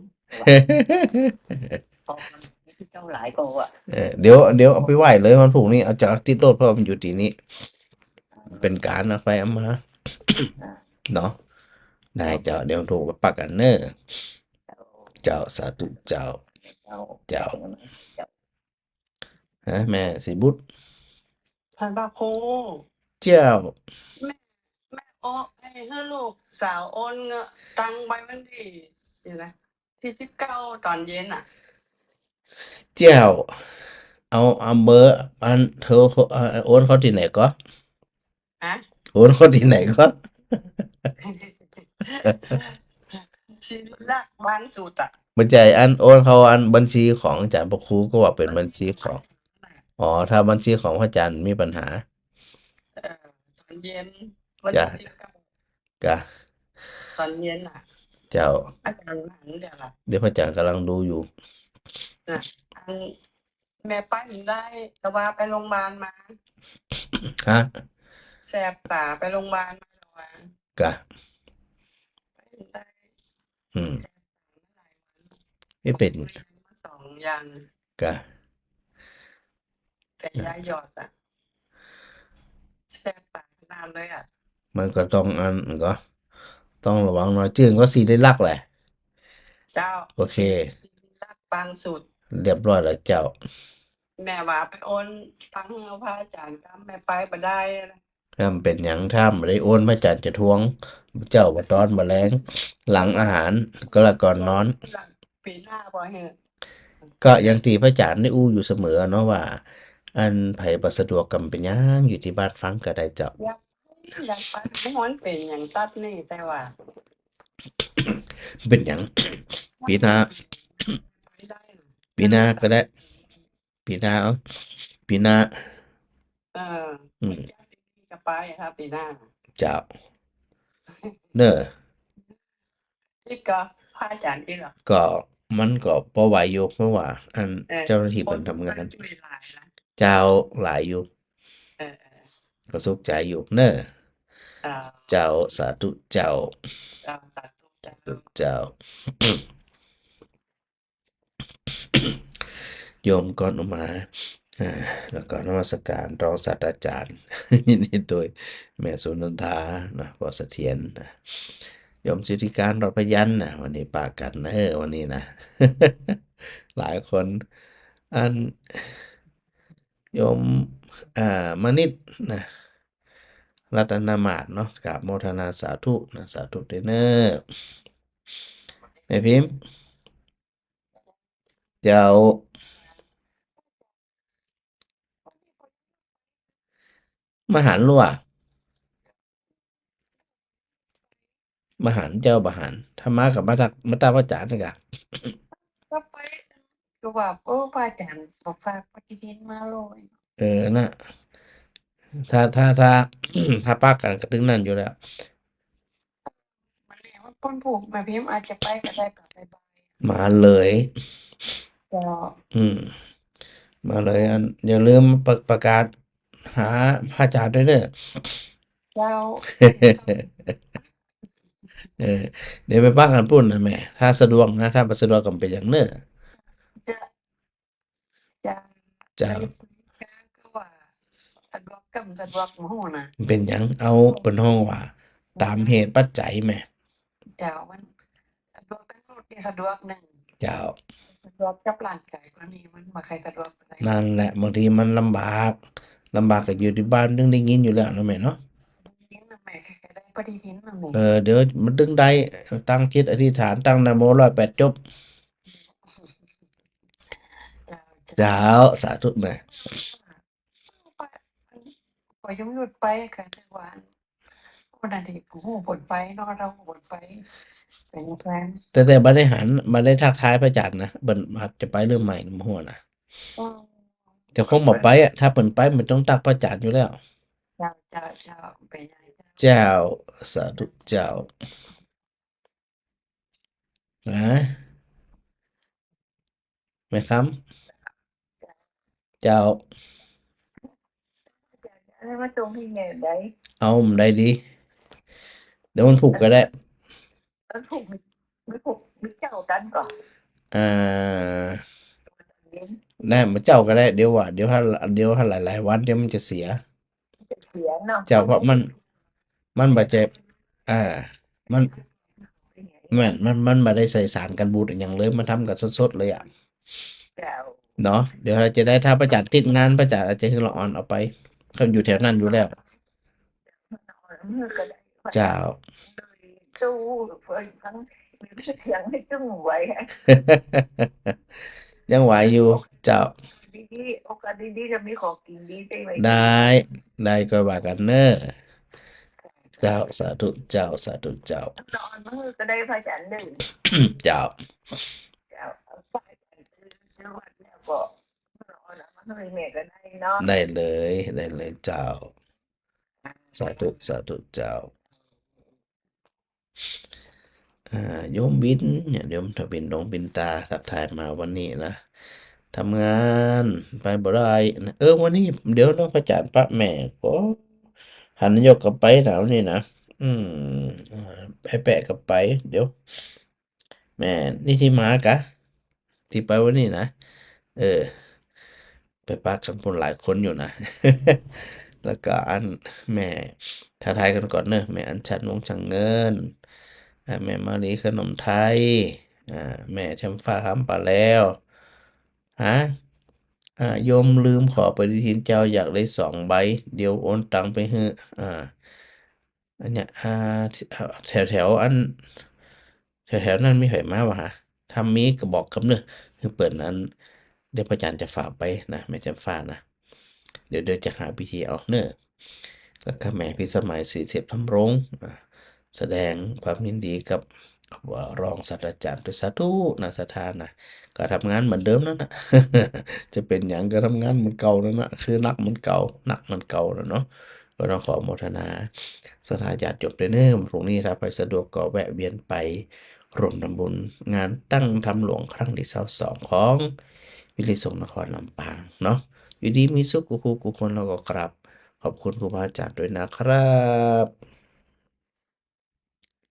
พอมันที่เจ้าหลายก็ว่า เออ เดี๋ยว เดี๋ยวเอาไปไหว้เลยวันพรุ่งนี้ เอาจะเอาติดรถ เพราะมันอยู่ตี้นี่ เป๋นก๋านเอาไปเอามา อ่า เนาะ ได้เจ้า เดี๋ยวถูกไปปะกั๋นเนาะ เจ้า สาธุเจ้า เจ้า เจ้า ฮะ แม่ศรีบุตร ท่านพระครู เจ้า แม่ แม่โอ ไอ้ หื้อลูกสาวโอนเงินตังค์ไปวันตี้ เดี๋ยวนะ ตี้สิบเก้าต๋อนเย็นน่ะ เจ้า เอา เอาเบอร์อันโทร เอ่อ โอนเข้าตี้ไหนก่อ ฮะ โอนเข้าตี้ไหนก่อ ศิริลักษณ์บางสุดอะ บ่ใจ้ อันโอนเข้าอันบัญชีของอาจ๋ารย์พระครูก็ว่าเป๋นบัญชีของ อ๋อ ถ้าบัญชีของพระอาจ๋ารย์มีปัญหา เออ ต๋อนเย็น วันตี้สิบเก้า กะ ต๋อนเย็นน่ะ เจ้า อาจ๋ารย์หันเดี๋ยวล่ะ เดี๋ยวพระอาจ๋ารย์ก่ำลังดูอยู่ น่ะ อัน แม่ไปบ่ได้ แต่ว่าไปโรงพยาบาลมา ฮะ แสบต๋า ไปโรงพยาบาลมาระวัง กะ ไปบ่ได้ อืม แสบต๋ามาหลายวัน ไม่เป็น สองอย่าง กะ แต่ยาหยอดอะ แสบต๋าขนาดเลยอะ มันก็ต้องอัน ก็ต้องระวังหน่อย จื้อก็ศิริลักษณ์แหละ เจ้า โอเค ศิริลักษณ์บางสุด เรียบร้อยแล้วเจ้า แม่ว่าไปโอนตังค์หื้อพระอาจ๋ารย์กำ แม่ไปบ่ได้นะ ถ้ามันเป๋นหยัง ถ้าบ่ได้โอน พระอาจ๋ารย์จะทวงเจ้าบ่าตอนบ่าแลง หลังอาหารก็ละก่อนนอน ปี๋หน้าบ่หื้อ ก็อย่างตี้พระอาจ๋ารย์ได้อู้อยู่เสมอเนาะว่า อันใผบ่สะดวกก็บ่เป๋นหยัง อยู่ตี้บ้านฟังก็ได้เจ้า อยาก อยากไป บ่ฮู้เป๋นหยังตัดนี่ แต่ว่า เป๋นหยัง ปี๋หน้า ไปได้นะ ปี๋หน้าก็ได้ ปี๋หน้า เอา ปี๋หน้า เออ อืม จะไปครับปี๋หน้า เจ้า เนอะ นี่ก็พระอาจ๋ารย์นี่เหรอ ก็มันก็ปอไหวอยู่ เพราะว่าอัน เออ เจ้าหน้าตี้เปิ้นทำงาน คนมันจุยหลายนะ เจ้า หลายอยู่ เออ เออ ก็สุขใจ๋อยู่เนอะ เจ้า เจ้า สาธุเจ้า เจ้า สาธุเจ้า สาธุเจ้า โยมก๊อตอุมา อ่า แล้วก็นมัสการรองศาสตราจารย์ ยินดีด้วย แม่สุนันทานะ ปอเสถียรนะ โยมสิทธิการ รอดพยัญชนะ วันนี้ปะกั๋นนะ เออ วันนี้นะ หลายคน อัน โยม อ่า มณิษฐ์นะ รัตนมาศเนาะ กราบโมทนาสาธุนะ สาธุด้วยเน้อ แม่พิมพ์ เจ้า บ่หันหรือวะ บ่หันเจ้า บ่หัน ถ้ามาก็มาตัก มาตักพระอาจารย์นี่กะ ก็ไป ก็ว่า โอ้ พระอาจารย์บอกฝากปฏิทินมาเลย เออ น่ะ ถ้า ถ้า ถ้า ถ้าปะกั๋นก็ตึงนั้นอยู่แล้ว มาแล้ว วันพุธแม่พิมพ์อาจจะไปก็ได้ ก็บ่ายๆ มาเลย เจ้า อืม มาเลย อัน อย่าลืมประ ประกาศหาพระอาจารย์ด้วยเน้อ เจ้า เออ เดี๋ยวไปปะกั๋นปู๊นนะแม่ ถ้าสะดวกนะ ถ้าบ่สะดวกก็บ่เป๋นหยังเน้อ เจ้า เจ้า เจ้า ไป ก็ว่าสะดวกกับบ่สะดวกบ่ฮู้นะ เป๋นหยัง เอาเปิ้นฮ้องว่า ต๋ามเหตุปัจจัยแม่ เจ้า มันสะดวกกับรถนี่สะดวกนึ่ง เจ้า สะดวกกับร่างกายกว่านี้มันบ่ใค่สะดวกปานใด นั่นแหละ บางทีมันลำบาก ลำบากก็อยู่ตี้บ้าน ตึงได้ยินอยู่แล้วนะแม่เนาะ ได้ยินนะแม่ ใค่ๆ ได้ปฏิทินนะแม่ เออ เดี๋ยวมันตึงได้ ตั้งจิตอธิษฐาน ตั้งนะโมร้อยแปดจบ เจ้า เจ้า สาธุแม่ ไป ไปยมหยุดไปค่ะ แต่ว่า วันอาทิตย์ โอ้โห บ่ได้ไปเนาะ เฮาบ่ได้ไป เป๋นแฟน แต่ แต่บ่ได้หัน บ่ได้ทักทายพระอาจารย์นะ เปิ้นอาจจะไปเรื่องใหม่ บ่ฮู้นะ อืม แต่คงบ่ไปอะ ถ้าเปิ้นไปมันต้องตักพระอาจารย์อยู่แล้ว เจ้า เจ้า เจ้า เป๋นหยังเจ้า เจ้า สาธุเจ้า นะ แม่คำ เจ้า เอาบ่ได้ดี เดี๋ยววันพุธก็ได้ วันพุธมี มีพุธ มีเจ๊าตันก่อ อ่า ได้ มื้อเจ๊าก็ได้ เดี๋ยวว่า เดี๋ยวถ้า เดี๋ยวถ้าหลายๆ วัน เดี๋ยวมันจะเสีย เสียเนาะ เจ้า เพราะมัน มันบ่ใจ้ อ่า มัน แม่น มัน มันบ่ได้ใส่สารกันบูดอะหยังเลย มันทำกั๋นสดๆ เลยอะ เจ้า เนาะ เดี๋ยวเฮาจะได้ ถ้าพระอาจารย์ติดงาน พระอาจารย์อาจจะหื้อละอ่อนเอาไป เขาอยู่แถวนั้นอยู่แล้ว เจ้า ยังไหวอยู่ เจ้า ดีๆ โอกาสดีๆ ก็มีของกิ๋นดีใจ้ไหม ได้ ได้ก็ว่ากั๋นเน้อ เจ้า สาธุเจ้า สาธุเจ้า นอนมื้อก็ได้พระอาจารย์เน้อ เจ้า เจ้า เอาไป แล้วก็นอนเอามาหื้อแม่ก็ได้เนาะ ได้เลย ได้เลยเจ้า สาธุ สาธุเจ้า อ่า โยมบินเนี่ย โยมทวินดวงบินตา ทักทายมาวันนี้นะ ทำงานไปบ่ได้นะ เออ วันนี้ เดี๋ยวเนาะ พระอาจารย์ปะแม่ก็ หันนายกก็ไปนะวันนี้นะ อืม อ่า ไปแปะก็ไป เดี๋ยว แม่นิธิมากะ ตี้ไปวันนี้นะ เออ ไปปะกั๋นปู๊นหลายคนอยู่นะ แล้วก็อัน แม่ ทักทายกั๋นก่อนเน้อ แม่อัญชัน วงศ์ช่างเงิน อ่า แม่มาลี ขนมไทย อ่า แม่แจ่มฟ้า คำปาแลว ฮะ อ่า โยมลืมขอปฏิทินเจ้า อยากได้สองใบ เดี๋ยวโอนตังค์ไปหื้อ อ่า อันเนี้ย อ่า แถวๆ อัน แถวๆ นั้นมีใผมาบ่ฮะ ถ้ามีก็บอกกำเน้อ คือเปิ้นอัน เดี๋ยวพระอาจารย์จะฝากไปนะ แม่แจ่มฟ้านะ เดี๋ยว เดี๋ยวจะหาวิธีเอาเน้อ แล้วก็แม่พิสมัย ศรีเสพธรรมรงค์ อ่า แสดงความยินดีกับ อ่า รองศาสตราจารย์ด้วย สาธุนะ ศรัทธานะ ก็ทำงานเหมือนเดิมนั่นนะ จะเป๋นหยังก็ทำงานเหมือนเก่านั่นนะ คือหนักเหมือนเก่า หนักเหมือนเก่าน่ะเนาะ ก็ต้องขออนุโมทนาศรัทธาญาติโยมด้วยเน้อ พรุ่งนี้ถ้าใผสะดวกก็แวะเวียนไปร่วมทำบุญงานตั้งธรรมหลวงครั้งที่ซาวสองของวิทยาลัยสงฆ์นครลำปางเนาะ อยู่ดีมีสุขกู้คู่กู้คน แล้วก็กราบขอบคุณครูบาอาจารย์ด้วยนะครับ